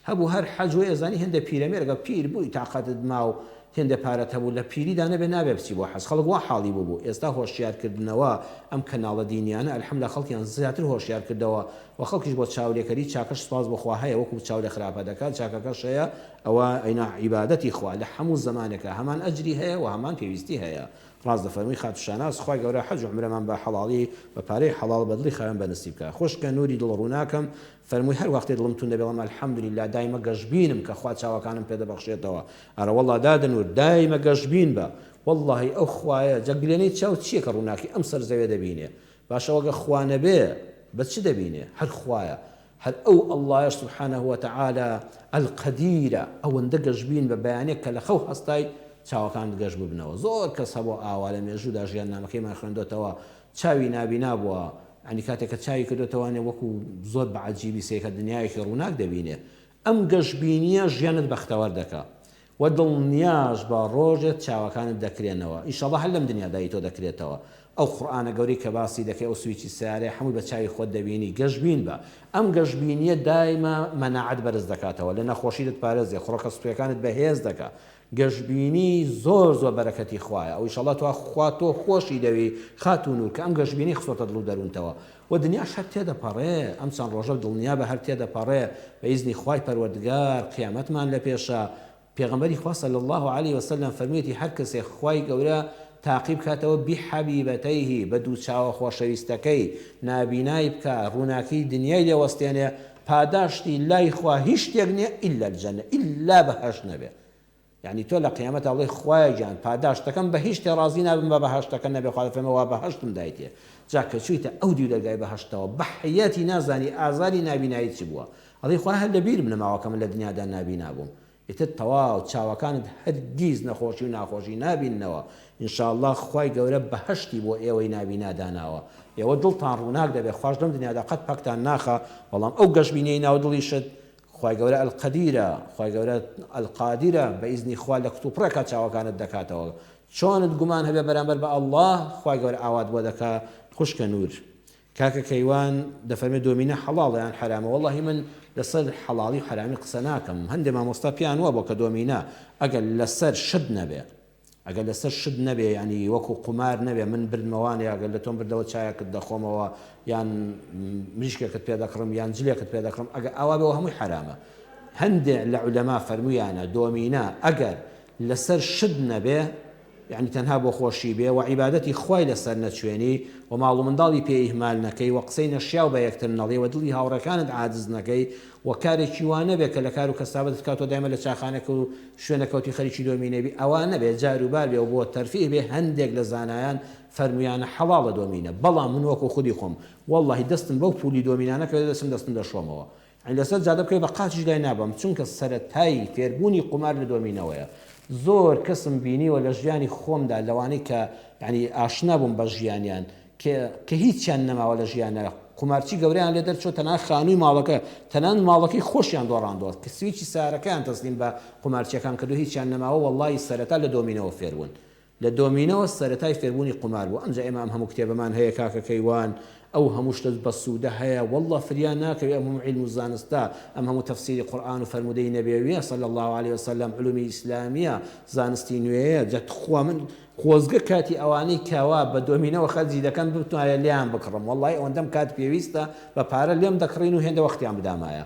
هەبوو هەر حەج وەی ئەزانی هێندە پیرەمێرگە پیر بووی تاقەتت ما و هێندە پارەت هەبوو لە پیریدا نەبێ نابێ بچی بۆ حەج خەڵک وا حاڵی بووبوو ئێستا هۆشیار کردنەوە ئەم کەناڵە دینیانە الحملە خەڵکیان زیاتر هۆشیار کردەوە و خەڵکیش بۆ چاولێکەری چاکەش سوپاس بۆ خوا هەیە وەکو چاو لە خراپە دەکات چاکەکەش هەیە ئەوە ئەینا عیبادەتی خوا لە هەموو زەمانێکا هەمان ئەجری هەیە و هەمان پێویستی هەیە ڕاست دەفەرمووی خاتوو شاناز خوای گەورە حەج و عومرەمان بە حەڵاڵی بە پارەی حەڵاڵ بە دڵی خاوێن بە نسیب کا خوشکە نوری دڵ ڕووناکەم فەرمووی هەر وەختێ دڵم توند دەبێ دەڵێم الحمدللە دایمە گەشبینم کە خوا چاوەکانم پێ دەبەخشێتەوە ئەرەوەڵا دادە نور دایمە گەشبین بە وەڵڵاهی ئەو خوایە جا گلێنەی چاو چیە کە ڕووناکی ئەم سەر زەوێ دەبینێ باشە وەگە خوا نەبێ بە چ دەبینێ هەر خوایە هەر ئەو اللە یش سبحانە وتعالی القدیرە ئەوەندە گەشبین بە بەیانێک کە لە خەو هەستای چاوەکانت گەش ببنەوە زۆر کەس هەبووە ئاوا لە مێژوودا ژیاننامەکەیمان خوێندۆتەوە چاوی نابینا بووە یانی کاتێک کە چاوی کردۆتەوانێ وەکو زۆر بە عەجیبی سەیرکە دنیایەکی ڕووناک دەبینێ ئەم گەشبینیە ژیانت بەختەوەر دەکا وە دڵنیاش بە ڕۆژێ چاوەکانت دەکرێنەوە ئیشەڵا هەر لەم دنیادا ی تۆ دەکرێتەوە ئەو قورئانە گەورەی کە باسی دەکەی ئەو سویچی سەیارەیە هەمووی بە چاوی خۆت دەبینی گەشبین بە ئەم گەشبینیە دایمە مەناعەت بەرز دەکاتەوە لە نەخۆشی دەتپارێزێ خڕۆکە سپیەکانت بەهێز دەکا گەشبینی زۆر زۆر بەرەکەتی خوایە ئەو ئیشەڵا تۆ خوا تۆ خۆشی دەوێی خاتوو نور کە ئەم گەشبینی خستۆتە دڵ و دەرونتەوە وە دنیاش هەر تێدەپەڕێ ئەم چەند ڕۆژە دڵنیابە هەر تێدەپەڕێ بە ئیزنی خوای پەروەردگار قیامەتمان لە پێشە پێغەمبەری خوا صلی اللە علیە وسلم فەرموویەتی هەر کەسێک خوای گەورە تاقی بکاتەوە بحبیبتیه بە دوو چاوە خۆشەویستەکەی نابینای بکا ڕووناکی دنیای لێ وەستێنێ پاداشتی لای خوا هیچ شتێک نیە الا الجنە ئیلا بەهەشت نەبێ یانی تۆ لە قیامەتا بڵێی خوایە گیان پاداشتەکەم بە هیچ شتێ ڕازی نابم بە بەهەشتەکە نەبێ خوا دەفەرمێ وا بەهەشتم دایتێ جا کە چوویتە ئەو دیو دەرگای بەهەشتەوە بە حەیاتی نازانی ئازاری نابینایی چ بووە ئەڵێی خوایە هەر لە بیرم نەماوە کە من لە دنیادا نابینا بووم ئیتر تەواو چاوەکانت هەرگیز نەخۆشی و ناخۆشی نابیننەوە ان شاء اللە خوای گەورە بەهەشتی بۆ ئێوەی نابینا داناوە ئێوە دڵتان ڕووناک دەبێ خواش لەم دنیادا قەت پەکتان ناخا بەڵام ئەو گەشبینیەی ناو دڵیشت خوای گەورە القدیرە خوای گەورە القادرە بە ئیزنی خوا لە کتوپڕێکا چاوەکانت دەکاتەوە چۆنت گومان هەبێ بەرامبەر بە اللە خوای گەورە ئاوات بۆ دەکا خوشکە نور کاکە کەیوان دەفەرمێ دۆمینە حەڵاڵە یان حەرامە وەڵاهی من لەسەر حەڵاڵی و حەرامی قسە ناکەم هەندێ مامۆستا پێیان وابوە کە دۆمینە ئەگەر لەسەر شت نەبێ ئەگەر لەسەر شت نەبێ یانی وەکو قومار نەبێ من بردمەوانێ ئەگەر لە تۆم بردەوە چایەکت دەخۆمەوە یان مریشکێکت پێ دەکڕم یان جلێکت پێ دەکڕم ئەگەر ئاوا بێ هەمووی حەرامە هەندێ لە عولەما فەرموویانە دۆمینە ئەگەر. لەسەر شت نەبێ یەعنی تەنها بۆ خۆشی بێ وە عیبادەتی خوای لەسەر نەچوێنی وە ماڵ و منداڵی پێ ئیهمال نەکەی وە قسەی نەشیاو بە یەکتر نەڵێی وە دڵی هاوڕێکانت عاجز نەکەی وە کارێکی وا نەبێ کە لە کار و کەسابەتت کاتۆ دایمە لە چاخانەکە و شوێنە کەوتی خەریکی دۆمینە بی ئەوا نەبێ جار و بار بێ و بۆ تەرفیه بێ هەندێک لە زانایان فەرموویانە حەڵاڵە دۆمینە بەڵام من وەکو خودی خۆم وەڵڵاهی دەستم بەو پولی دۆمینانە کەوێ دەچم دەستم دەشۆمەوە یانی لەسەر جادە بکەوێ بە قاچیش لای نابەم چونکە سەرەتای فێربوونی قومار لە دۆمینەوەیە زۆر کەسم بینیوە لە ژیانی خۆمدا لەوانەی کە یانی ئاشنا بووم بە ژیانیان کە کە هیچیان نەماوە لە ژیانە قومارچی گەورەیان لێ دەرچووە تەنها خانووی ماڵەکە تەنان ماڵەکەی خۆشیان دۆڕاندووە کە سویچی سارەکەیان تەسلیم بە قومارچیەکان کردو هیچیان نەماوە وەڵڵاهی سەرەتا لە دۆمینەوە فێربوون لە دۆمینەوە سەرەتای فێربوونی قومار بوو ئەمجا ئێمە ئەم هەموو کتێبەمان هەیە کاکە کەیوان ئەو هەموو شتە بەسوودە هەیە واللە فریا ناکەوی ئەم هەموو عیلم و زانستە ئەم هەموو تەفسیری قورئان و فەرموودەی نەبەویە صلی اللە علیە وسلم علومی ئیسلامیە زانستی نوێیە جا تخوا من خۆزگە کاتی ئەوانەی کەوا بە دۆمینەوە خەرجی دەکەن بتوانێ لێیان بکڕم وەڵڵاهی ئەوەندەم کات پێویستە بە پارە لێم دەکڕین و هێندە وەختیان بدامایە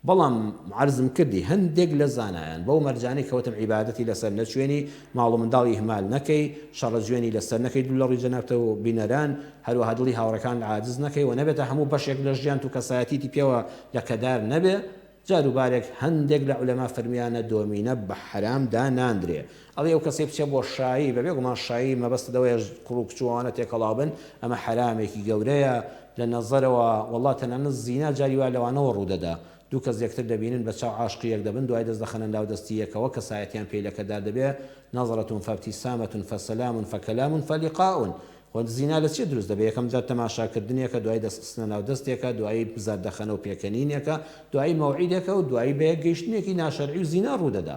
بەڵام عەرزم کردی هەندێک لە زانایان بەو مەرجانەی کە وتم عیبادەتی لەسەر نەچوێنی، ماڵ و منداڵ ئیهمال نەکەی، شەڕە جوێنی لەسەر نەکەی دوور لە ڕووی جەنابتە و بینەران، هەروەها دڵی هاوڕێکانت عاجز نەکەی و نەبێتە هەموو بەشێک لە ژیانت و کەسایەتیتی پێوە لەکەدار نەبێ، جار و بارێک هەندێک لە عولەما فەرموویانە دۆمینە بە حەرام داناندرێ. ئەڵێ ئەو کەسەی بچێ بۆ شایی، بەبێ گومان شایی مەبەستت ئەوەیە کوڕ و کچ و ئەوانە تێکەڵاو بن، ئەمە حەرامێکی گەورەیە لە نەزەرەوە، وەڵڵا تەنانەت زینا جاری وا لەوانەوە ڕوو دەدا، دوو کەس یەکتر دەبینن بە چاو عاشقی یەک دەبن دوای دەست دەخەنە ناو دەستی یەکەوە کەسایەتیان پێی لەکەدار دەبێ، نظرة فابتسامة فسلام فکلام فلقاء، خۆ زینا لە چی دروست دەبێ یەکەم جار تەماشا کردنێکە دوای دەست خستنە ناو دەستێکە دوایی زەردەخەنە و پێکەنینێکە دوایی مەوعیدێکە و دوایی بەیەک گەیشتنێکی ناشەرعی و زینا ڕوو دەدا.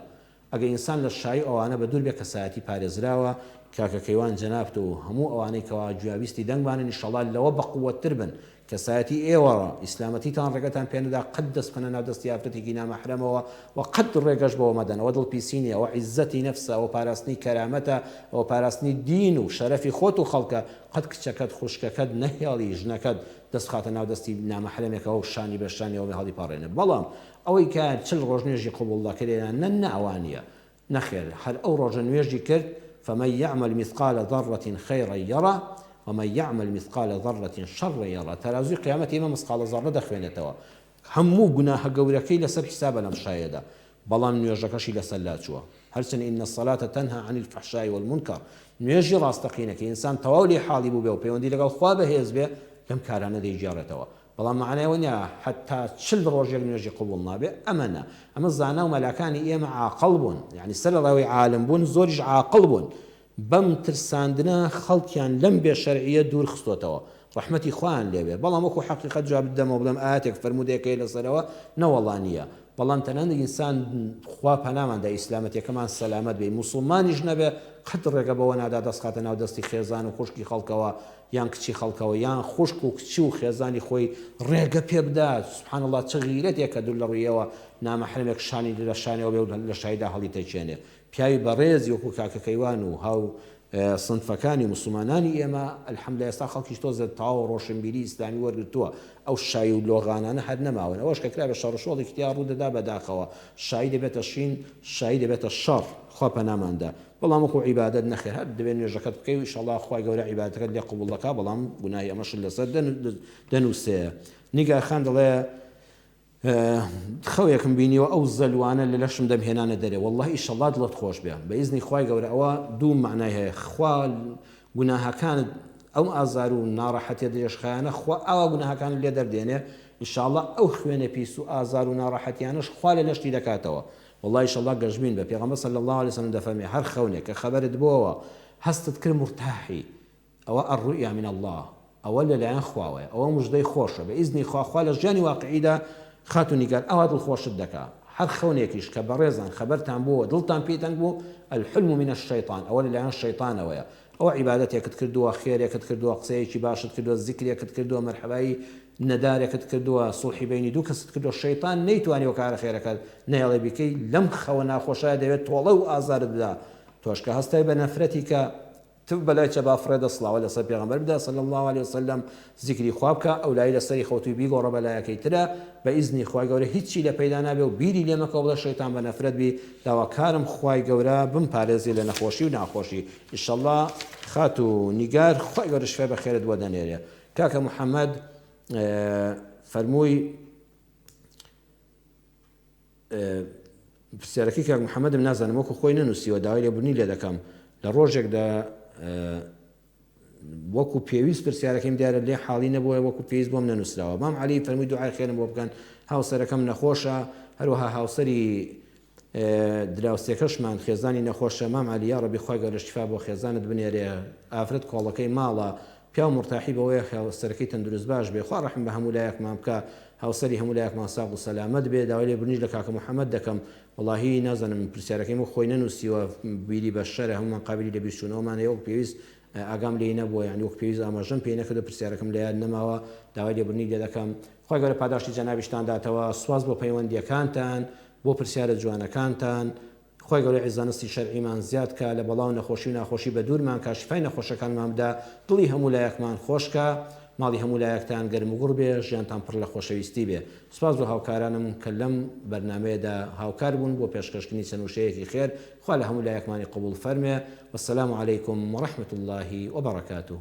ئەگەر ئینسان لە شایی و ئەوانە بە دوور بێ کەسایەتی پارێزراوە کاکە کەیوان جەنابت و هەموو ئەوانەی کەوا گویاویستی دەنگمانن ئیشەڵا لەوە بەقوەتتر بن کەسایەتی ئێوە ئیسلامەتیتان ڕێگەتان پێ نەدا قەت دەست بخەنە ناو دەستی ئافرەتێکی نامەحرەمەوە و قەت ڕێگەش بەوە مەدەن ئەوە دڵ پیسی نیە ئەوە عیزەتی نەفسە ئەوە پاراستنی کەرامەتە ئەوە پاراستنی دین و شەرەفی خۆت و خەڵکە قەت کچەکەت خوشکەکەت نەهێڵی ژنەکەت دەست بخاتە ناو دەستی نامەحرەمێکەوە و شانی بە شانیەوە هەڵیپەڕێنێ بەڵام ئەوەی کە 40 ڕۆژ نوێژی قبوڵ دەکرێ یان نە نە ئەوە نیە نەخێر هەر ئەو ڕۆژە نوێژی کرد فمن یعمل مثقال ذرة خیرا یره ومن یعمل مثقال ذرة شرا یره تەرازوی قیامەت ئێمە مثقالە ذرە دەخوێنێتەوە هەموو گوناهە گەورەکەی لەسەر حیسابە لەم شایەدا بەڵام نوێژەکەشی لەسەر لاچووە هەرچەند ان الصلاة تنهی عن الفحشاء والمنکر نوێژی ڕاستەقینە کە ئینسان تەواو لێی حاڵی بووبێ و پەیوەندی لەگەڵ خوا بەهێز بێ لەم کارانە دەیگێڕێتەوە بەڵام مەعنای ئەوە نیە حەتا 40 ڕۆژێک نوێژی قبوڵ نابێ ئەمە نا ئەمە زانا و مەلاکانی ئێمە عاقڵ بوون یعنی سەرەڕای ئەوەی عالم بوون زۆریش عاقڵ بوون بەم ترساندنە خەڵکیان لەم بێ شەرعیە دوور خستۆتەوە ڕەحمەتی خوایان لێ بێ بەڵام وەکو حەقیقەت جواب بدەمەوە بڵێم ئایەتێک فەرموودەیەک هەیە لەسەرەوە نەوەڵا نییە بەڵام تەنانەت ئینسان خوا پەنامان دا ئیسلامەتیەکەمان سەلامەت بێ موسڵمانیش نەبێ قەت ڕێگە بەوە نادا دەست خاتە ناو دەستی خێزان و خوشکی خەڵکەوە یان کچی خەڵکەوە یان خوشک و کچی و خێزانی خۆی ڕێگە پێ بدات سبحان اللە چ غیرەتێکە دوور لە ڕوویەوە نامەحرەمێک شانی لە شانیەوە بێ و لە شایدا هەڵیتەکێنێ پیاوی بەڕێزی وەکو کاکە کەیوان و هاو سنفەکانی موسڵمانانی ئێمە الحمدللە ئێستا خەڵکیش تۆزێ تەواو ڕۆشنبیری ئیسلامی وەرگرتووە ئەو شایی و لۆغانانە هەر نەماون ئەوەش کە کرابێ شەڕوشۆڵێکی تیا ڕوو دەدا بەداخەوە شایی دەبێتە شین شایی دەبێتە شەڕ خوا پەنامان دا بەڵام وەکو عیبادەت نەخێر هەر دەبێ نوێژەکەت بکەی و ئیشەڵا خوای گەورە عیبادەتەکەت لێ قبوڵ دەکا بەڵام گوناهی ئەمەشت لەسەر دەنووسێ نیگار خان دەڵێ خەوێکم بینیوە ئەو زەلوانە لە لەشم دەمهێنانە دەرێ واللە ئیشەڵا دڵت خۆش بێ بە ئیزنی خوای گەورە ئەوە دوو مەعنای هەیە خوا گوناهەکانت ئەو ئازار و ناڕەحەتیە درێژخایەنە خوا ئاوا گوناهەکانت لێ دەردێنێ ئیشاڵا ئەو خوێنە پیس و ئازار و ناڕەحەتیانەش خوا لە لەشتی دەکاتەوە واللە ئیشەڵا گەشبین بە پێغەمبەر صلی اللە علیه وسلم دەفەرمێ هەر خەونێک کە خەبەرت بۆوە هەستت کرد مورتاحی ئەوە الرؤیا من اللە ئەوە لەلایەن خواوەیە ئەوە مژدەی خۆشە بە ئیزنی خوا خوا لە ژیانی واقعیدا خاتوو نیگار ئاوا دڵخۆشت دەکا هەر خەونێکیش کە بەڕێزان خەبەرتان بۆوە دڵتان پێی تەنگ بوو الحلم من الشیطان ئەوە لەلایەن شەیتانەوەیە ئەوە عیبادەتێکت کردووە خێرێکت کردووە قسەیەکی باشت کردووە زیکرێکت کردووە مەرحەبایی نەدارێکت کردووە سوڵحی بەینی دوو کەست کردووە شەیتان نەیتوانیوە کارە خێرەکەت نەیەڵێ بیکەی لەم خەوە ناخۆشە دەوێت تۆڵە و ئازارت بدا تۆش کە هەستای بە نەفرەتی کە. تف بەلای چەپا فڕێدە سڵاوات لەسەر پێغەمبەر بدە صلی اللە علیە وسلم زیکری خوا بکە ئەو لای لەسەری خەوتووی بیگۆڕە بە لایەکەی ترا بە ئیزنی خوای گەورە هیچی لێ پەیدا نابێ و بیری لێ مەکەوە بڵێ شەیتان بە نەفرەت بی داواکارم خوای گەورە بمپارێزێ لە نەخۆشی و ناخۆشی ئیشەڵا خاتوو نیگار خوای گەورە شفای بەخێرت بۆ دەنێرێ کاکە محمد فەرمووی پرسیارەکەی کاک محمدم نازانم وەکو خۆی نەنووسیوە داوای لێبوردنی لێ دەکەم لە ڕۆژێکدا وەکو پێویست پرسیارەکەیم دیارە لێ حاڵی نەبووە وەکو پێویست بۆم نەنووسراوە مام عەلی فەرمووی دوعای خێرم بۆ بکەن هاوسەرەکەم نەخۆشە هەروەها هاوسەری دراوسێکەشمان خێزانی نەخۆشە مام عەلی یا ڕەبی خوای گەورە شیفا بۆ خێزانت بنێرێ ئافرەت کۆڵەکەی ماڵە پیاو مورتاحی بەوەیە هاوسەرەکەی تەندروست باش بێ خوا ڕەحم بە هەموو لایەکمان بکا هاوسەری هەموو لایەکمان ساغ و سەلامەت بێ داوای لێبوردنیش لە کاکە محمد دەکەم وەڵاهی نازانم پرسیارەکەیم وەک خۆی نەنووسیوە بیری بە شەرە هەموومان قابیلی لە بیرچوونەوەمان هەیە وەک پێویست ئاگام لێی نەبووە یانی وەک پێویست ئاماژەم پێی نەکردو پرسیارەکەم لە یاد نەماوە داوای لێبوردنی لێ دەکەم خوای گەورە پاداشتی جەنابیشتان داتەوە سوپاس بۆ پەیوەندیەکانتان بۆ پرسیارە جوانەکانتان خوای گەورە عیزانستی شەرعیمان زیاد کا لە بەڵا و نەخۆشی و ناخۆشی بەدوورمان کا شیفای نەخۆشەکانمان بدا دڵی هەموو لایەکمان خۆش کا ماڵی هەموو لایەکتان گەرم و گوڕ بێ ژیانتان پڕ لە خۆشەویستی بێ سوپاس بۆ هاوکارانم کە لەم بەرنامەیەدا هاوکار بوون بۆ پێشکەشکردنی چەند وشەیەکی خێر خوا لە هەموو لایەکمانی قبوڵ فەرمێ والسلام علیکم ورحمة اللە وبرکاته.